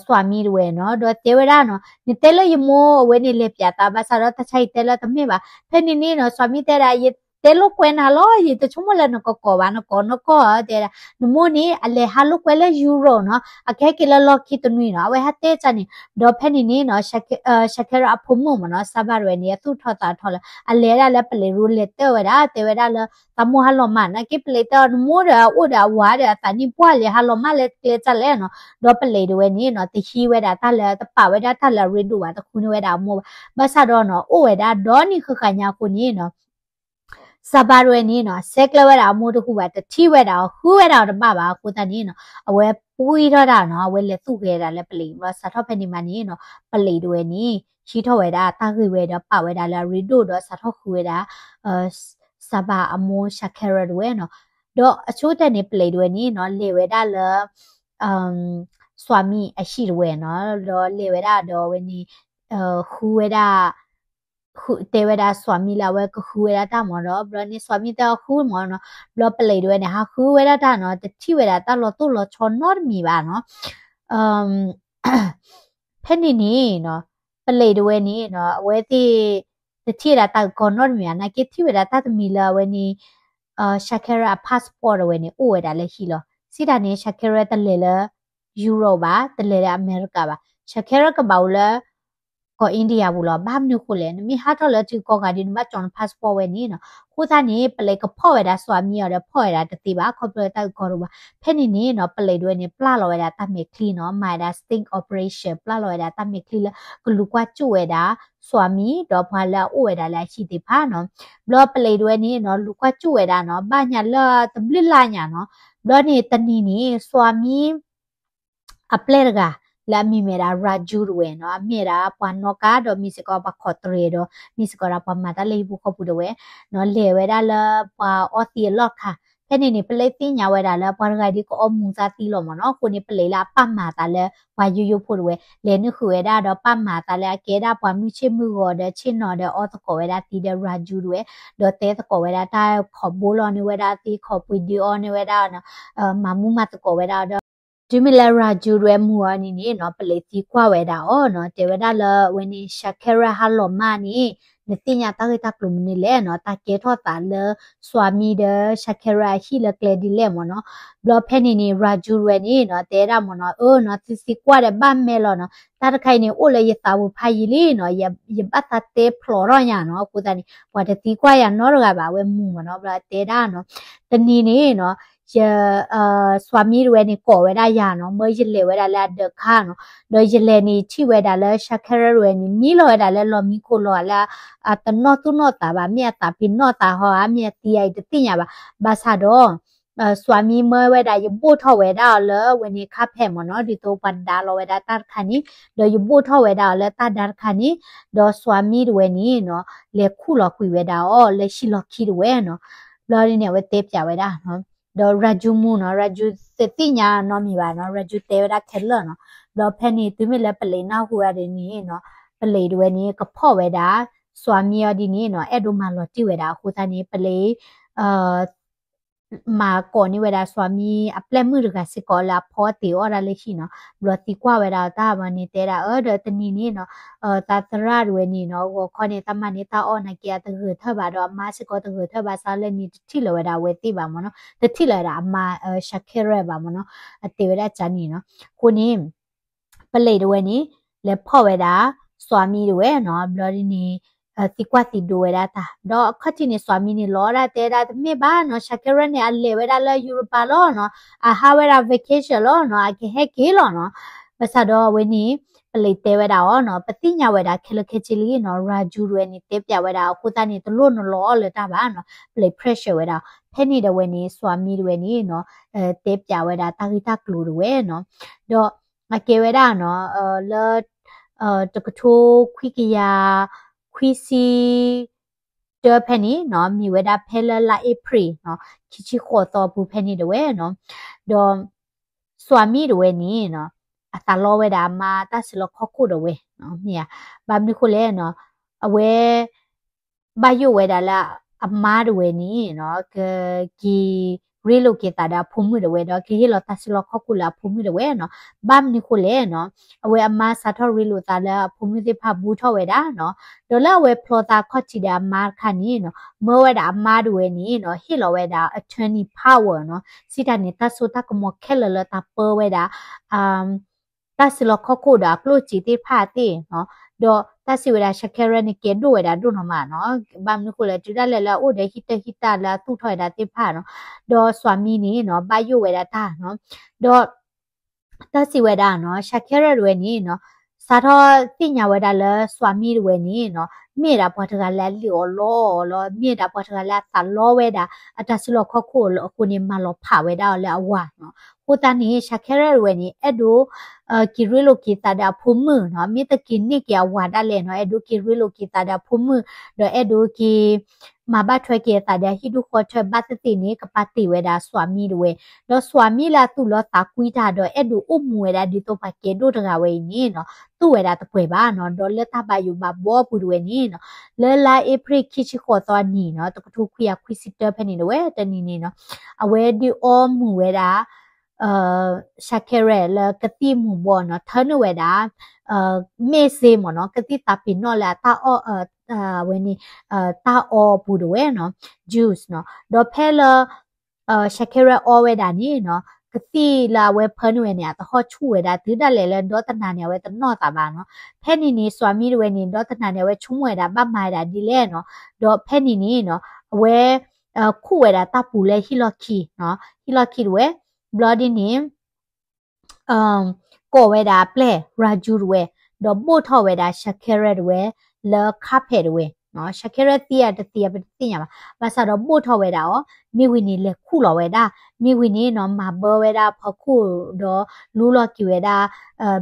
စွာမီးတဝဲနီၤ ဒီးတဲဝဲဒၣ်နီၤ နတဲလၢယမိၢ်အဝဲန့ၣ်လဲၤပျးသးဘၣ်ဆၣ်ဒီးတၢ်ဆါဟံၣ်တဲလၢတမ့ၢ်ဘၣ် ဖဲန့ၣ်န့ၣ်နီၤ စွာမီးတဲဒၣ် ယတဲလိာ်ကွဲနၤလီၤ ယတဆိကမိၣ်လၢနကကိးဘၣ် နကိးနီၢ်ကီၢ်တဲဒၣ် နမိၢ်န့ၣ် အလဲၤဟးလိာ်ကွဲလၢ Europe နီၤ အကဟဲက့ၤလၢလီၢ်ခံတနွံနီၤ အဝဲဟးတဲကန့ၣ် ဒီးဖဲန့ၣ်န့ၣ်နီၤ Shakira အဖိမုၣ်မ့ၢ်နီၤ စးဘၣ်တဝဲန့ၣ် အသူၣ်ထီၣ်သးထီၣ်လၢ အလဲၤဒၣ်လၢပလံးရူလဲၤတဲဝဲဒၣ် တဲဝဲဒၣ်လၢ သးမိၢ်ဟးလီၤမၢ် နာ်က့ပလံးတဲအီၤ နမိၢ်ဒီးအအိၣ်ဒီးအဝၤဒီးအသးနံၣ်ပှၢ်လဲၤဟးလီၤမၢ်လၢကျဲတၢ်လဲၣ်နီၤ ဒီးပလံးတဝဲန့ၣ်နီၤ တဟံးဝဲဒၣ်တၢ်လၢ တပာ်ဝဲဒၣ်တၢ်လၢအရ့ဒိၣ်ဘၣ် တဃုန့ၢ်ဝဲဒၣ်အမိၢ်ဘၣ် ဘၣ်ဆၣ်ဒီးနီၤ အိၣ်ဝဲဒၣ်ဒီနံၣ်ဃၣ်ဃၣ်ညါအဃိန့ၣ်နီၤ စးဘၣ်တဝဲန့ၣ်နီၤ ဆဲးကျၢဝဲဒၣ်အမိၢ်တဟူးဘၣ် တထံၣ်ဝဲဒၣ်အီၤ ဃုဝဲဒၣ်အီၤတဘၣ်ဘၣ်အဃိသတးန့ၣ်နီၤ အဝဲပှံၢ်ထီၣ်ဒၣ်နီၤ အဝဲလဲၤသူၣ်ဂဲၤဒၣ်လၢပလံး ဘျီစးထီၣ်ဖဲန့ၣ်မးန့ၣ်နီၤ ပလံးတဝဲန့ၣ် ဟံးထီၣ်ဝဲဒၣ်တၢ်ဂ့ၢ်ဝဲဒီးပာ်ဝဲဒၣ်လၢအရ့ဒိၣ်ဒီးစးထီၣ်ဃုဝဲဒၣ် စးဘၣ်အမိၢ် Shakira တဝဲနီၤ ဒီးအဆိကတၢၢ်န့ၣ် ပလံးတဝဲန့ၣ်နီၤ လဲၤဝဲဒၣ်လၢ စွာမီးအဟံၣ်တဝဲနီၤ ဒီးလဲၤဝဲဒၣ်ဒီးအဝဲန့ၣ် ဃုဝဲဒၣ် တဲဝဲဒၣ်စွာမီးလၢအဝဲကဃုဝဲဒၣ်တၢ်မ့ၢ်ဒီး ဘျီန့ၣ်စွာမီးတဲအီၤဃုမ့ၢ်နီၤ ဘျီပလံးတဝဲန့ၣ် ဟးဃုဝဲဒၣ်တၢ်နီၤ တထံၣ်ဝဲဒၣ်တၢ်လီၤတိၢ်လီၤဆီနီတမံၤဘၣ်နီၤ ဖဲန့ၣ်န့ၣ်နီၤ ပလံးတဝဲန့ၣ်နီၤ အဝဲသ့ၣ် တထံၣ်ဝဲဒၣ်တၢ်ဂ့ၢ်ကီနီတမံၤဘၣ် နာ်က့ထံၣ်ဝဲဒၣ်တၢ်တမံၤလၢအဝဲန့ၣ် Shakira အ passport တဝဲန့ၣ် အိၣ်ဝဲဒၣ်လၢဟံၣ်လီၤ စံးတၢ်န့ၣ် Shakira တလဲၤလၢ Europe ဘၣ် တလဲၤလၢအမဲရကၤဘၣ် Shakira ကဘၣ်အိၣ်လၢ ကီၢ် India ပူၤလီၤ ဘၣ်မနုၤဃိလဲၣ် နမ့ၢ်ဟးထီၣ်လၢထံကီၢ်ဂၤဒီး နဘၣ်ကၠီၤန passport ဝဲန့ၣ်နီၤ အဃိသတးန့ၣ် ပလံးကဖီၣ်ဝဲဒၣ်စွာမီးအီၤဒီးဖီၣ်ဝဲဒၣ်တသ့ဘၣ် ခီဖျိတၢ်ဂ့ၢ်ကီတအိၣ်ဘၣ် ဖဲန့ၣ်န့ၣ်နီၤ ပလံးတဝဲန့ၣ် ပျဲလီၤဝဲဒၣ်တၢ်မဲာ်ချံနီၤ မၤဝဲဒၣ် sting operation ပျဲလီၤဝဲဒၣ်တၢ်မဲာ်ချံလၢ ကလူၤကွၢ်ကၠိၣ်ဝဲဒၣ် စွာမီးဒီးပှၤလၢအအိၣ်ဝဲဒၣ်လၢအဟံၣ်သ့ၣ်တဖၣ်နီၤ ဘျီပလံးတဝဲန့ၣ်နီၤ လူၤကွၢ်ကၠိၣ်ဝဲဒၣ်နီၤ ဘၣ်ညါလၢတဘျုးလါညါနီၤ ဘျီန့ၣ်တနံၤန့ၣ် စွာမီး အပျဲၢ်တဂၤ လၢအမံၤမ့ၢ်ဒၣ် Raju တဝဲနီၤ အမ့ၢ်ဒၣ်ပှၤနီၣ်ကါဒီးမ့ၢ်စ့ၢ်ကီးပှၤခိးတြဲၤဒီး မ့ၢ်စ့ၢ်ကီးဒၣ်ပှၤမၤတၢ်လၢဟံၣ်ပူၤဃီပူၤတဝဲနီၤ လဲၤဝဲဒၣ်လၢပှၤအီသံးအလီၢ်တခါ ဖဲန့ၣ်န့ၣ် ပလံးသ့ၣ်ညါဝဲဒၣ်လၢပှၤတဂၤဒ်ကအီမူၤသးသံလီၤမ့ၢ်နီၤ အဃိန့ၣ် ပလံးလၢအပာ်မၤအသးလၢပှၤယိယိဖိတဝဲ လဲၤနုာ်ဃုာ်ဝဲဒၣ်ဒီးပာ်မၤအသးလၢအကဲဒၣ်ပှၤမုၢ်ဆ့ၣ်မုၢ်ဂီၤဒီး ဆ့ၣ်နီၤဒီးအီသကိးဝဲဒၣ်သံဒီး Raju တဝဲ ဒီးတဲသကိးဝဲဒၣ်တၢ်ခိးဘိလီၤန့ၢ်ဝဲဒၣ်သံ ခိးပှ့ၤဒုးအီန့ၢ်ဝဲဒၣ် မၤမူမၤသကိးဝဲဒၣ်ဒီး တုၤမ့ၢ်လၢ Raju တဝဲမုၢ်အီၤန့ၣ်န့ၣ်နီၤ ပလံးသံကွၢ်ဝဲဒၣ်အီၤနီၤ တဲဝဲဒၣ်လၢအဝဲန့ၣ် Shakira ဟါလီၤမၢ်န့ၣ် နသ့ၣ်ညါတၢ်ဂ့ၢ်တၢ်ကျိၤမနုၤလဲၣ်နီၤ တၢ်ကဲထီၣ်သးလၢ Swami ဒီး Shakira အဟံၣ်လၢကျဲဒ်လဲၣ်မ့ၢ်နီၤ. ဘျီဖဲန့ၣ်န့ၣ် Raju တဝဲန့ၣ်နီၤ တဲဒၣ်မ့ၢ်နီၤ အၢနီၤ သုသံကွၢ်ဒီးဘၣ်မဲာ်လီၤနီၤ တၢ်တခါအံၤန့ၣ် အိၣ်လၢယသးပူၤဖးယံာ်လံနီၤ ယဘၣ်သးတဲဖျိးထီၣ်ညါနီၤ အဃိသတးန့ၣ် ပှၤတသံကွၢ်ယၤနီတဂၤဘၣ် အဝဲမုၢ်မ့ၢ်နီၤ ဘျီတဲဒၣ်နီၤ တနံၤန့ၣ်နီၤ ယ Swami တဝဲန့ၣ် ကိးဝဲဒၣ်ယၤနီၤ မၢယလဲၤဝဲဒၣ်လၢအဒၢးခါနီၤ ဒီးယလဲၤန့ၣ် ထံၣ်ဝဲဒၣ်လၢ Shakira တဝဲန့ၣ် မံလီၤဝဲဒၣ်လၢလီၢ်မံခိၣ်လီၤလၢ အတနီၣ်သူၣ်နီၣ်သးဘၣ် မ့ၢ်အသးပ့ၤနီၣ်သးဟီဧါ မ့ၢ်အသံဧါ ယတသ့ၣ်ညါဘၣ် ဘၣ်ဆၣ်ဒီး Swami မၢဝဲဒၣ် ယဘိၣ်ထီၣ်ဝဲဒၣ်အီၤလၢအဝဲန့ၣ် carpet မ့ၢ်နီၤ ဒ်သိးပှၤဒါလီၤဝဲဒၣ်တၢ်တခါန့ၣ် ဒီးယဘိၣ်ထီၣ်ဝဲဒၣ်အီၤလၢတၢ်ဒါတခါန့ၣ် ဒီး Swami တဝဲန့ၣ်နီၤ လဲၤခူၣ်လီၤကွံာ်ဝဲဒၣ်အီၤလၢဟံၣ်လီၢ်ခံတဝဲနီၤ ဘျီဒ်န့ၣ် အဝဲတဲပၠးဝဲဒၣ်နီၤ ဒီး Raju မုၢ်နီၤ Raju တသ့ၣ်ညါနီတမံၤဘၣ်နီၤ Raju တဲဝဲဒၣ်ခဲလၢာ်နီၤ ဘျီဖဲန့ၣ် တုၤမ့ၢ်လၢပလံးနၢ်ဟူဝဲဒၣ်န့ၣ်နီၤ ပလံးတဝဲန့ၣ် ကဖီၣ်ဝဲဒၣ် Swami အီၤဒ်န့ၣ်နီၤ အဲၣ်ဒိးမၤလီၤတံၢ်ဝဲဒၣ်အဃိသတးန့ၣ် ပလံး မၤကိးန့ၢ်ဝဲဒၣ် Swami အပျဲၢ်မုၣ်တဂၤစ့ၢ်ကီးလၢအဖီအီၣ်တ့ၤအီၣ်ဒၣ်လၢဟံၣ်နီၤ ဘျီသံကွၢ်ဝဲဒၣ်အီၤတၢ်ဘၣ်န့ၣ် တဲဒၣ်အၢ ဒီးတနံၤန့ၣ်နီၤ သးသရၣ်တဝဲန့ၣ်နီၤ ဂီၤခီန့ၣ် တၢ်မၤန့ၢ်တၢ်အီၣ်နာ်က့ အတဂဲၤထၢၣ်ဘၣ်ဒီးအမါစ့ၢ်ကီးတဂဲၤထၢၣ်ဘၣ် စးလၢန့ၣ် တထံၣ်လၢၤဝဲဒၣ်အဝဲသ့ၣ်ဘၣ်မ့ၢ်နီၤ တထံၣ်လၢၤဝဲဒၣ်အမါ Shakira ဘၣ်မ့ၢ်နီၤ အတဲဝဲဒၣ်ကန့ၣ်နီၤ အဃိန့ၣ် ပလံးတဝဲန့ၣ် လဲၤဖီၣ်ဝဲဒၣ် Swami တဝဲနီၤ ဘျီဒ်န့ၣ် သံကွၢ်သံဒိးဝဲဒၣ်တၢ် ဒီးအခီၣ်ထံးန့ၣ် Swami န့ၣ် လီၤဒၣ်တဲဒၣ်တမ့ၢ်ဘၣ်နီၤ Shakira န့ၣ် အလဲၤဝဲဒၣ်လၢ Europa လီၤနီၤ အဟးဝဲဒၣ် vacation လီၤနီၤ အကဟဲက့ၤလီၤနီၤ ဘၣ်ဆၣ်ဒီးအဝဲန့ၣ် ပလံးတဲဝဲဒၣ်အီၤနီၤ ပသ့ၣ်ညါဝဲဒၣ်ခဲလၢာ်ခဲဆ့လံနီၤ Raju တဝဲန့ၣ် တဲပၠးဝဲဒၣ် အဃိသတးန့ၣ် တလိၣ်နလီၤအီၣ်လၢၤတၢ်ဘၣ်နီၤ ပလံး pressure ဝဲဒၣ် ဖဲန့ၣ်ဒီးဝဲန့ၣ် Swami တဝဲန့ၣ်နီၤ တဲပၠးဝဲဒၣ်တၢ်ဂ့ၢ်တၢ်ကျိၤတဝဲနီၤ ဒီးအကဲဝဲဒၣ်နီၤ လၢ တကထိခွံကယၤ ခွံဆံ တၢဖဲန့ၣ်နီၤ မ့ၢ်ဝဲဒၣ်ဖဲလၢလါအ့ဖြ့ၣ်နီၤ ခံဆံဃိးသီအပူၤဖဲန့ၣ်တဝဲနီၤ ဒီး Swami တဝဲန့ၣ်နီၤ အသးလီဝဲဒၣ်အမါတၢ်စုလီၢ်ခီၣ်ခိၣ်တဝဲ မ့ၢ်ဧါ ဘၣ်မနုၤဃိလဲၣ်နီၤ အဝဲ ဘၣ်ယိၣ်ဝဲဒၣ်လၢအမါတဝဲန့ၣ်နီၤ က က့ၤရ့လိာ်က့ၤသးဒီးအဖိမုၣ်တဝဲဒီး ကဟ့ၣ်လီၤတၢ်စုလီၢ်ခီၣ်ခိၣ်လၢအဖိမုၣ်တဝဲနီၤ ဘၣ်မနုၤဃိလဲၣ်နီၤ အဝဲအမါစးထီၣ်ရ့လိာ်သးလၢအဖိမုၣ်သ့ၣ်တဖၣ်ဘူးထီၣ်ဝဲဒၣ်နီၤ ဒီးလၢအဝဲဖျီသးခီၣ်ထံးဒီးအမါတခါန့ၣ်နီၤ မၢဝဲဒၣ်အမါတဝဲန့ၣ်နီၤ ဟ့ၣ်လီၤဝဲဒၣ် attorney power နီၤ စံးတၢ်န့ၣ် တၢ်စိတၢ်ကမီၤခဲလၢာ်လၢတၢ်ပၢဝဲဒၣ် တၢ်စုလီၢ်ခီၣ်ခိၣ်ဒီးအကျိၣ်စ့သ့ၣ်တဖၣ်သ့ၣ်နီၤ ဒီးတၢ်စံးဝဲဒၣ် Shakira န့ၣ် ကဲဒိၣ်ဝဲဒၣ်ဒိၣ်နီၢ်မးနီၤ ဘၣ်မနုၤဃိလဲၣ် တုၤဒၣ်လဲာ်လၢအအိၣ်ဒီးဟံၣ်တၢ်ဟံၣ်တၢ်လၢအသူၣ်ထီၣ်ဝဲဒၣ်သ့ၣ်တဖၣ်နီၤ ဒီး Swami န့ၣ်နီၤ ဘၣ်ယိၣ်ဝဲဒၣ်တၢ်နီၤ ဒီး တၢ်စံးဝဲဒၣ်နီၤ Shakira တဝဲန့ၣ်နီၤ စးထီၣ်သ့ၣ်ညါဝဲဒၣ်လၢ Swami တဝဲန့ၣ်နီၤ မ့ၢ်ဝဲဒၣ်ပှၤတဂၤလၢအလံၣ်အီၣ်လီအီၣ်လီၤ မ့ၢ်ဝဲဒၣ်ပှၤတဂၤလၢအသးလီဝဲဒၣ် အတၢ်စုလီၢ်ခီၣ်ခိၣ်အဃိန့ၣ် မၤလီၤဖးဝဲဒၣ်အီၤလၢအဝၤနီၤ အဃိသတးန့ၣ် Shakira တဝဲန့ၣ် အဲၣ်ဒိး က့ၤရ့လိာ်က့ၤသးဒီးအဖိမုၣ်နီၤ မ့ၢ်တက့ၤန့ၢ်က့ၤအဝၤဒၣ်လဲာ်နီၤ အဲၣ်ဒိးက့ၤရ့လိာ်က့ၤသးဒီးအဖိမုၣ် ဒီးအဲၣ်ဒိးက့ၤ မၤဘၣ်ထွဲက့ၤအသးဒီးအဟံၣ်ဒူၣ်ဃီထၢၣ်ဘၣ်သ့ၣ်သ့ၣ်န့ၣ် ကပာ်တ့ၢ်ဝဲဒၣ် Swami တဝဲ ဒီး Swami လၢအသူၣ်လီသးကွံတၢ်ဒီး အဲၣ်ဒိးအိၣ်မူဝဲဒၣ်ဒ်သိးပှၤကဲဒိၣ်တဂၤဝဲအံၤန့ၣ်နီၤ သူၣ်ဝဲဒၣ်တပှဲၤဘၣ်နီၤ ဒီးလၢတၢ်ဘၣ်ယိၣ်ဘၣ်ဘှီအပူၤတဝဲန့ၣ်နီၤ လၢလါအ့ဖြ့ၣ်ခံဆံဃိးသီအနံၤနီၤ တကထိခွံကယၤခွံဆံတၢဖဲန့ၣ်တဝဲ တနံၤန့ၣ်နီၤ အဝဲဒုးအီမူၤဝဲဒၣ် Shakira လၢကသံၣ်မူၤဘှီးနီၤ ထၢနုာ်ဝဲဒၣ် မ့ၢ်စ့မ့ၢ်နီၤ ကသံၣ်သးပ့ၤနီၣ်လၢအတၢ်အီၣ် ဝဲန့ၣ် တၢ်အီပူၤတဝဲနီၤ juice နီၤ ဒီးဖဲလၢ Shakira အီဝဲဒၣ်န့ၣ်နီၤ ကသံၣ်လၢအဝဲဖၢနုာ်ဝဲန့ၣ် အသဟီၣ်ဆူၣ်ဝဲဒၣ် တုၤဒၣ်လဲာ်လၢဒီတနၤန့ၣ် အဝဲတနီၣ်သးဘၣ်နီၤ ဖဲန့ၣ်န့ၣ် Swami တဝဲန့ၣ် ဒီတနၤန့ၣ် အဝဲဆိကမိၣ်ဝဲဒၣ်ဘၣ်မၤဝဲဒၣ်ဒ်လဲၣ်နီၤ ဒီးဖဲန့ၣ်န့ၣ်နီၤ အဝဲ ခူၣ်ဝဲဒၣ်တၢ်ပူၤလၢဟံၣ်လီၢ်ခံနီၤ ဟံၣ်လီၢ်ခံတဝဲ ဘျီဒ်န့ၣ် ကိးဝဲဒၣ်အပျဲၢ် Raju တဝဲ ဒီးဘိၣ်ထီၣ်ဝဲဒၣ် Shakira တဝဲ လၢ carpet တဝဲ Shakira သံဧါတသံဧါ ပတသ့ၣ်ညါဘၣ် ဘၣ်ဆၣ်ဒီးဘိၣ်ထီၣ်ဝဲဒၣ်အီၤ မ့ၢ်ဝံၤန့ၣ် လဲၤခူၣ်လီၤဝဲဒၣ် မ့ၢ်ဝံၤန့ၣ်နီၤ မၤဘၢဝဲဒၣ်ဖီခိၣ် ဒီးလူလီၤက့ၤဝဲဒၣ်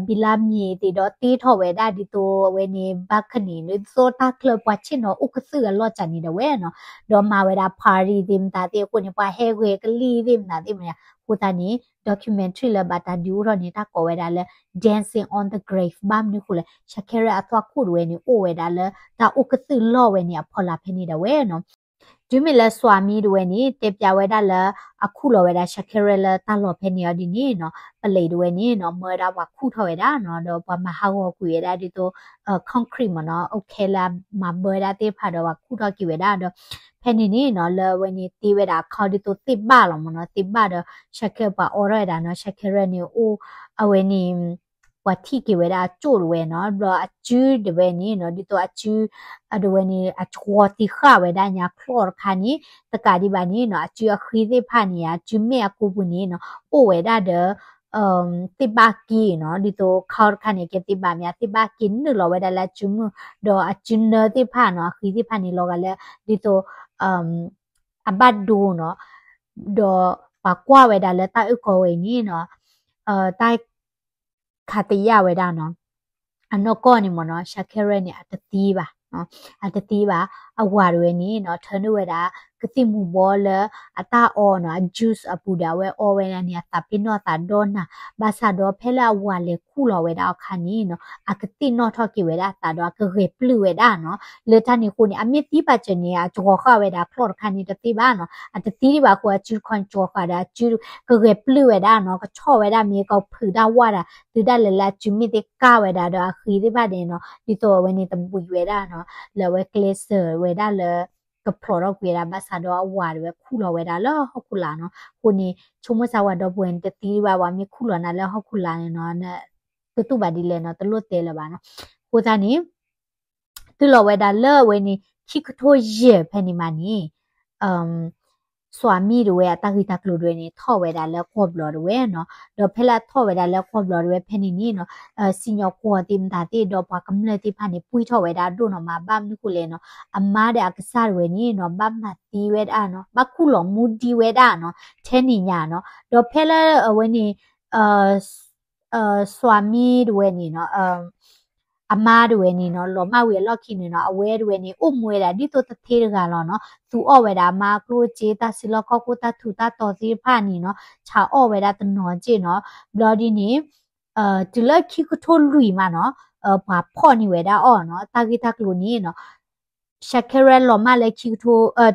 ဘံလါမ့ၤသ့ၣ်ဒီးတ့ထီၣ်ဝဲဒၣ်ဒ်သိးအဝဲန့ၣ် balcony ဒ်သိးတၢ်ချၢပှၤဆ့ၣ်နီၤအိၣ်ကသုၣ်အလီၢ်စၢ်န့ၣ်တဝဲနီၤ ဒီးမၤဝဲဒၣ် party သ့ၣ်မတၤသ့ၣ်အဃိန့ၣ် ပှၤဟဲဂဲၤကလံၣ်သ့ၣ်မတၤသ့ၣ်မတၤ အဃိသတးန့ၣ် documentary လၢဘၣ်တၢ်ဒုးအိၣ်ထီၣ်န့ၣ် တၢ်ကိးဝဲဒၣ်လၢ Dancing on the Grave ဘၣ်မနုၤဃိလဲၣ် Shakira အသွၣ်ခိၣ်တဝဲန့ၣ် အိၣ်ဝဲဒၣ်လၢတၢ်အိၣ်ကသုၣ်လီၢ်ဝဲန့ၣ်အဖီလာ်ဖဲန့ၣ်ဒၣ်ဝဲနီၤ တုၤမ့ၢ်လၢ Swami တဝဲန့ၣ် တဲပျးဝဲဒၣ်လၢ အခူၣ်လီၤဝဲဒၣ် Shankara လၢတၢ်လီၢ်ဖဲန့ၣ်အီၤဒ်န့ၣ်နီၤ ပလံးတဝဲန့ၣ်နီၤ မၢဝဲဒၣ်ပှၤခူၣ်ထီၣ်ဝဲဒၣ်နီၤ ဒီးပှၤမၤဟးဂီၤကွံာ်ဝဲဒၣ်ဒ်သိး concrete မ့ၢ်နီၤ အိၣ်ခဲလၢအမၤဘၢဝဲဒၣ်သ့ၣ်တဖၣ်ဒီးပှၤခူၣ်ထီၣ်က့ၤဝဲဒၣ်ဒီး ဖဲန့ၣ်န့ၣ်နီၤ လၢအဝဲန့ၣ်သ့ဝဲဒၣ်အခီဒ်သိးသ့ၣ်ဘၣ်လီၤမ့ၢ်နီၤ သ့ၣ်ဘၣ်ဒီး Shankara ပှၤအိးထီၣ်ဝဲဒၣ်နီၤ Shankara န့ၣ်အိၣ် အဝဲန့ၣ် ပှၤထံၣ်က့ၤဝဲဒၣ်အကၠိၣ်တဝဲနီၤ ဘျီအစုတဝဲန့ၣ်နီၤ ဒ်သိးအစု အတဝဲန့ၣ် အကှီၤသံဃာ်ဝဲဒၣ်ညါချီၣ်တခါန့ၣ် တကးဒံးဘၣ်န့ၣ်နီၤ အစုအဃံသ့ၣ်တဖၣ်န့ၣ် အစုမဲာ်အကိာ်ပူၤန့ၣ်နီၤ အိၣ်ဝဲဒၣ်ဒီး သ့ၣ်ဘၣ်က့နီၤ ဒ်သိးခီတခါန့ၣ် ကဲသ့ၣ်ဘၣ်မ့ၢ် သ့ၣ်ဘၣ်က့နုာ်လီၤဝဲဒၣ်လၢအစုမုၢ် ဒီးအစုနၢသ့ၣ်တဖၣ်နီၤ အဃံသ့ၣ်တဖၣ်န့ၣ် လီၤဂာ်လၢ ဒ်သိး အဘၣ်ဒိနီၤ ဒီးပှၤကွၢ်ဝဲဒၣ်လၢတၢ်အုၣ်ကီၤဝဲအံၤန့ၣ်နီၤ တၢ်ခးတယာ်ဝဲဒၣ်နီၤ အနီၢ်ကီၢ်န့ၣ်မ့ၢ်နီၤ Shankara န့ၣ် အတသံဘၣ် အတသံဘၣ် အဝၤတဝဲန့ၣ်နီၤ ထၢနုာ်ဝဲဒၣ် ကသံၣ်မူၤဘှီလၢအတၢ်အီနီၤ အ juice အပူၤဒီး အဝဲအီဝဲဒၣ်န့ၣ် အသးပ့ၤနီၣ်သးဒီနၤ ဘၣ်ဆၣ်ဒီးဖဲလၢအဝၤလဲၤခူၣ်လီၤဝဲဒၣ်အခါန့ၣ်နီၤ အကသ့ၣ်နီၣ်ထီၣ်က့ၤဝဲဒၣ်အသးဒီး အကဂဲၤပျုၢ်ဝဲဒၣ်နီၤ လၢတၢ်န့ၣ်အဃိန့ၣ် အမ့ၢ်သံဘၣ်စၢၤန့ၣ် အကှီၤဃာ်ဝဲဒၣ်ချီၣ်တခါန့ၣ်တသ့ဘၣ်နီၤ အတသံဒံးဘၣ်အဃိ အစုတခီန့ၣ်ကှီၤဃာ်ဒီး အစုကဂဲၤပျုၢ်ဝဲဒၣ်နီၤ ကဆီၣ်ဝဲဒၣ်မ့ၢ်ကဖုးတၢ်ဝါဒၣ် တုၤဒၣ်လဲာ်လၢအစုမ့ၢ်သ့ၣ်ကၢ်ဝဲဒၣ်ဒီးအဃံသ့ၣ်တဖၣ်န့ၣ်နီၤ ဒ်သိးအဝဲန့ၣ်တဘှံးဝဲဒၣ်နီၤ လၢအဝဲကျဲးစၢးဝဲဒၣ်လၢ ကဖျိးထီၣ်ကွံာ်ဝဲဒၣ် ဘၣ်ဆၣ်ဒီးအဝၤတဝဲခူၣ်လီၤဝဲဒၣ်လၢဟီၣ်ခိၣ်လာ်နီၤ အဃိန့ၣ် ဆိကမိၣ်စၢ်ဝဲဒီပုၢ်ဝဲၢ်န့ၣ် တသံဒံးဘၣ် ပှၤမ့ၢ်ခူၣ်လီၤနၤလၢဟီၣ်ခိၣ်လာ်န့ၣ်နီၤ ကတူၢ်ဘၣ်ဒ်လဲၣ်နီၤ တလိၣ်တဲလၢၤဘၣ်နီၤ အဃိသတးန့ၣ် တုၤလီၤဝဲဒၣ်လၢအဝဲန့ၣ် ခံကထိယဲၢ်ဖဲန့ၣ်မးန့ၣ် Swami တဝဲအတၢ်ဂ့ၢ်တၢ်ကျိၤတဝဲန့ၣ် ထီၣ်ဝဲဒၣ်လၢကီၢ်ဘျီးတဝဲနီၤ ဒီးဖဲလၢအထီၣ်ဝဲဒၣ်လၢကီၢ်ဘျီးတဝဲဖဲန့ၣ်န့ၣ်နီၤ စံၣ်ညီၣ်ကွီၢ်သ့ၣ်မတၤသ့ၣ်ဒီးပှၤကမျၢၢ်သ့ၣ်တဖၣ်န့ၣ် ပှံၢ်ထီၣ်ဝဲဒၣ်ဒိၣ်နီၤ မၤဘၣ်မနုၤဃိလဲၣ်နီၤ အမါဒီးအကစၢ်တဝဲန့ၣ်နီၤ ဘၣ်မၤသံဝဲဒၣ်နီၤ ဘၣ်ခူၣ်လီၤမူဒံးဝဲဒၣ်နီၤ ထဲန့ၣ်ညါနီၤ ဒီးဖဲလၢအဝဲန့ၣ် Swami တဝဲန့ၣ်နီၤ အမါတဝဲန့ၣ်နီၤ လီၤမၢ်ဝံၤအလီၢ်ခံန့ၣ်နီၤ အဝဲတဝဲန့ၣ် အိၣ်မူဝဲဒၣ်ဒ်သိးတသ့တဂၤလီၤနီၤ သူအီၣ်ဝဲဒၣ်အမါအကျိၣ်အစ့ တၢ်စုလီၢ်ခီၣ်ခိၣ် တၢ်ထူးတၢ်တီၤသ့ၣ်တဖၣ်န့ၣ်နီၤ ဆးအီၣ်ဝဲဒၣ်တနီၤက့ၢ်နီၤ ဘျီဒ်န့ၣ် တုၤလၢခံကထိလွံၢ်မးနီၤ ပှၤဖီၣ်န့ၢ်ဝဲဒၣ်အီၤနီၤ တၢ်ဂ့ၢ်တၢ်ကျိၤန့ၣ်နီၤ Shankara လီၤမၢ်လၢ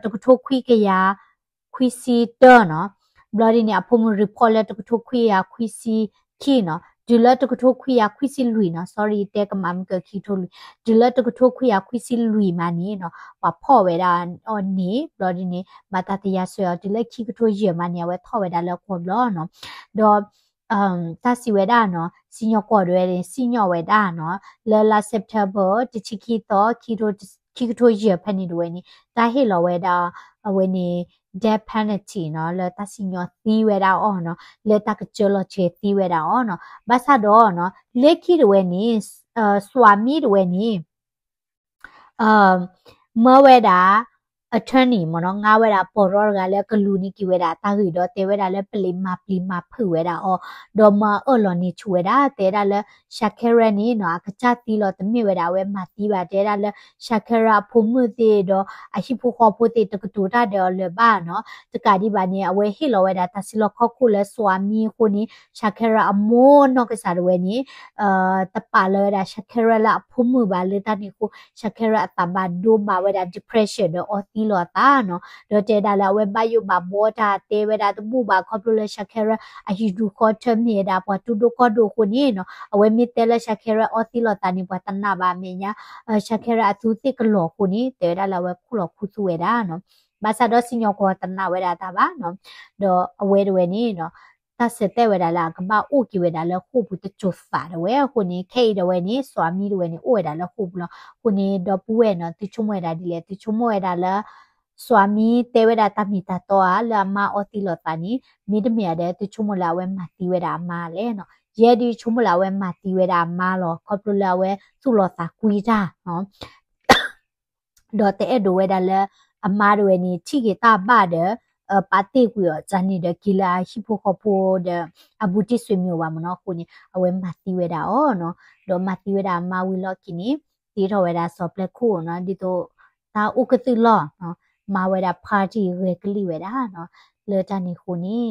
တကထိခွံကယၤ ခွံဆံတၢနီၤ ဘျီဒ်န့ၣ် အဖိမုၣ် report လၢတကထိခွံကယၤခွံဆံခံနီၤ တုၤလၢတကထိခွံကယၤခွံဆံလွံၢ်နီၤ sorry တဲကမၣ်မုၢ်ကၢခံကထိလွံၢ် တုၤလၢတကထိခွံကယၤခွံဆံလွံၢ်မးန့ၣ်နီၤ ပှၤဖီၣ်ဝဲဒၣ်အီၤန့ၣ် ဘျီဒ်န့ၣ် မၤတၢ်သယၤစၢၤအီၤ တုၤလၢခံကထိယဲၢ်မးန့ၣ် အဝဲထီၣ်ဝဲဒၣ်လၢကီၢ်ဘျီနီၤ ဒီး တၢ်စံးဝဲဒၣ်နီၤ စံၣ်ညီၣ်ကွီၢ်တဝဲန့ၣ် စံၣ်ညီၣ်ဝဲဒၣ်နီၤ လၢလါ September တဆံခံသီ ခံကထိယဲၢ်ဖဲန့ၣ်တဝဲန့ၣ် တၢ်ဟ့ၣ်လီၤဝဲဒၣ် အဝဲန့ၣ် death penalty နီၤ လၢတၢ်စံၣ်ညီၣ်သံဝဲဒၣ်အီၤနီၤ လၢတၢ်ကစၢလီၤစဲၤသံဝဲဒၣ်အီၤနီၤ ဘၣ်ဆၣ်ဒီးနီၤ လၢခံတဝဲန့ၣ် Swami တဝဲန့ၣ် မၢဝဲဒၣ် attorney မ့ၢ်နီၤ ငါဝဲဒၣ်ပီၢ်ရီတဂၤလၢကလူၤန့ၢ်က့ၤဝဲဒၣ်တၢ်ဂ့ၢ်ဒီးတဲဝဲဒၣ်လၢ ပလံးမၤပျံၤမၤဖုးဝဲဒၣ်အီၤ ဒီးမၢအၢၣ်လီၤန့ၢ်ဆူၣ်ဝဲဒၣ် တဲဒၣ်လၢ Shankara န့ၣ်နီၤ အကစၢ်သံလီၤ တမ့ၢ်ဝဲဒၣ်အဝဲမၤသံဘၣ် တဲဒၣ်လၢ Shankara အဖိမုၣ်သ့ၣ်ဒီး အဟံၣ်ဖိဃီဖိသ့ၣ် တကတိၤတၢ်ဒီးအီၤလၢၤဘၣ်နီၤ တကးဒံးဘၣ်န့ၣ် အဝဲဟ့ၣ်လီၤဝဲဒၣ်တၢ်စုလီၢ်ခီၣ်ခိၣ်လၢ Swami အဃိန့ၣ် Shankara အမိၢ်နီၢ်ကစၢ်ဒၣ်ဝဲန့ၣ် တပာ်လၢဝဲဒၣ် Shankara လၢအဖိမုၣ်ဘၣ် လၢတၢ်န့ၣ်အဃိ Shankara အသးဘၣ်ဒိဘၣ်ဝဲဒၣ် depression ဒီးအီသံလီၤအသးနီၤ ဒီးတဲဒၣ်လၢအဝဲဘၣ်ယိၣ်ဘၣ်ဘှီတၢ်တဲဝဲဒၣ်တဘူၣ်ဘၣ် ခီဖျိလၢ Shankara အဟံၣ်ဒူၣ်ဃီထၢမ့ၢ်ဝဲဒၣ်ပှၤတူၢ်ဒိၣ်ကီၢ်ဒိၣ်အဃိန့ၣ်နီၤ အဝဲမ့ၢ်တဲလၢ Shankara အီသံလီၤသးန့ၣ် ပှၤတနာ်ဘၣ်အမဲာ်ညါ Shankara အသူသ့ၣ်ကလီၤအဃိန့ၣ် တဲဝဲဒၣ်လၢအဝဲခူၣ်လီၤခူသူၣ်ဝဲဒၣ်နီၤ ဘၣ်ဆၣ်ဒီးစံၣ်ညီၣ်ကွီၢ်တနာ်ဝဲဒၣ်တၢ်ဘၣ်နီၤ ဒီးအဝဲတဝဲန့ၣ်နီၤ တၢ်ဆၢတဲာ်ဝဲဒၣ်လၢအကဘၣ်အိၣ်က့ၤဝဲဒၣ်လၢဃိာ်ပူၤတစိၤသးတဝဲအဃိန့ၣ် ခဲအံၤတဝဲန့ၣ် Swami တဝဲန့ၣ် အိၣ်ဝဲဒၣ်လၢဃိာ်ပူၤလီၤ. အဃိန့ၣ် ဒီပုၢ်ဝဲၢ်နီၤ သုဆိကမိၣ်ဝဲဒၣ်ဒ်လဲၣ် သုဆိကမိၣ်ဝဲဒၣ်လၢ Swami တဲဝဲဒၣ်တၢ်မ့ၢ်တၢ်တီဧါ လၢအမါအီသံလီၤသးန့ၣ် မ့တမ့ၢ်ဧါဒီး သုဆိကမိၣ်လၢအဝဲမၤသံဝဲဒၣ်အမါလဲၣ်နီၤ. ယဲဒၣ်ဆိကမိၣ်လၢအဝဲမၤသံဝဲဒၣ်အမါလီၤ ခီဖျိလၢအဝဲသူၣ်လီၤသးကွံတၢ်နီၤ ဒီးတအဲၣ်ဒိးဝဲဒၣ်လၢ အမါတဝဲန့ၣ် ထံၣ်က့ၤတၢ်ဘၣ်ဒီး ပာ်တ့ၢ်ကွံာ်အီၤန့ၣ်ဒီး က့ၤလၢအဟံၣ်ဖိဃီဖိဒီး အဘူးတံၢ်ဆွေမျိုးဘၣ်မ့ၢ်နီၤ အဃိန့ၣ် အဝဲမၤသံဝဲဒၣ်အီၤနီၤ ဒီးမၤသံဝဲဒၣ်အမါဝံၤလီၢ်ခံန့ၣ် တ့ထီၣ်ဝဲဒၣ်စီၤပျဲခိၣ်နီၤ ဒ်သိး တၢ်အိၣ်ကသုၣ်လီၢ် မၤဝဲဒၣ် party ဂဲၤကလံၣ်ဝဲဒၣ်နီၤ လၢတၢ်န့ၣ်အဃိန့ၣ်နီၤ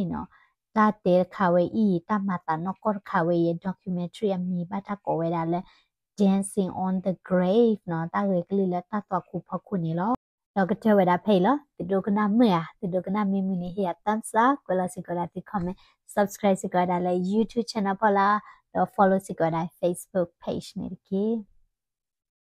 တၢ်တဲတခါဝဲအံၤ တၢ်မၤသးနီၢ်ကီၢ်တခါဝဲအံၤ documentary အမံၤဘၣ်တၢ်ကိးဝဲဒၣ်လၢ Dancing on the Grave နီၤ တၢ်ဂဲၤကလံၣ်လၢတၢ်သွၣ်ခိၣ်ဖီခိၣ်န့ၣ်လီၤ. ဒီးကတၢၢ်ဝဲဒၣ်ဖဲအံၤလီၤ. သုဒိကနၣ်မုာ်ဧါ, သုဒိကနၣ်မ့ၢ်မုာ်န့ၣ် ဟ့ၣ်ယၤ thumbs up, ကွဲးလီၤစ့ၢ်ကီးဝဲဒၣ်သု comment, subscribe စ့ၢ်ကီးဝဲဒၣ်လၢ YouTube channel ဖီလာ်, ဒီး follow စ့ၢ်ကီးဝဲဒၣ် Facebook page န့ၣ်တက့ၢ်.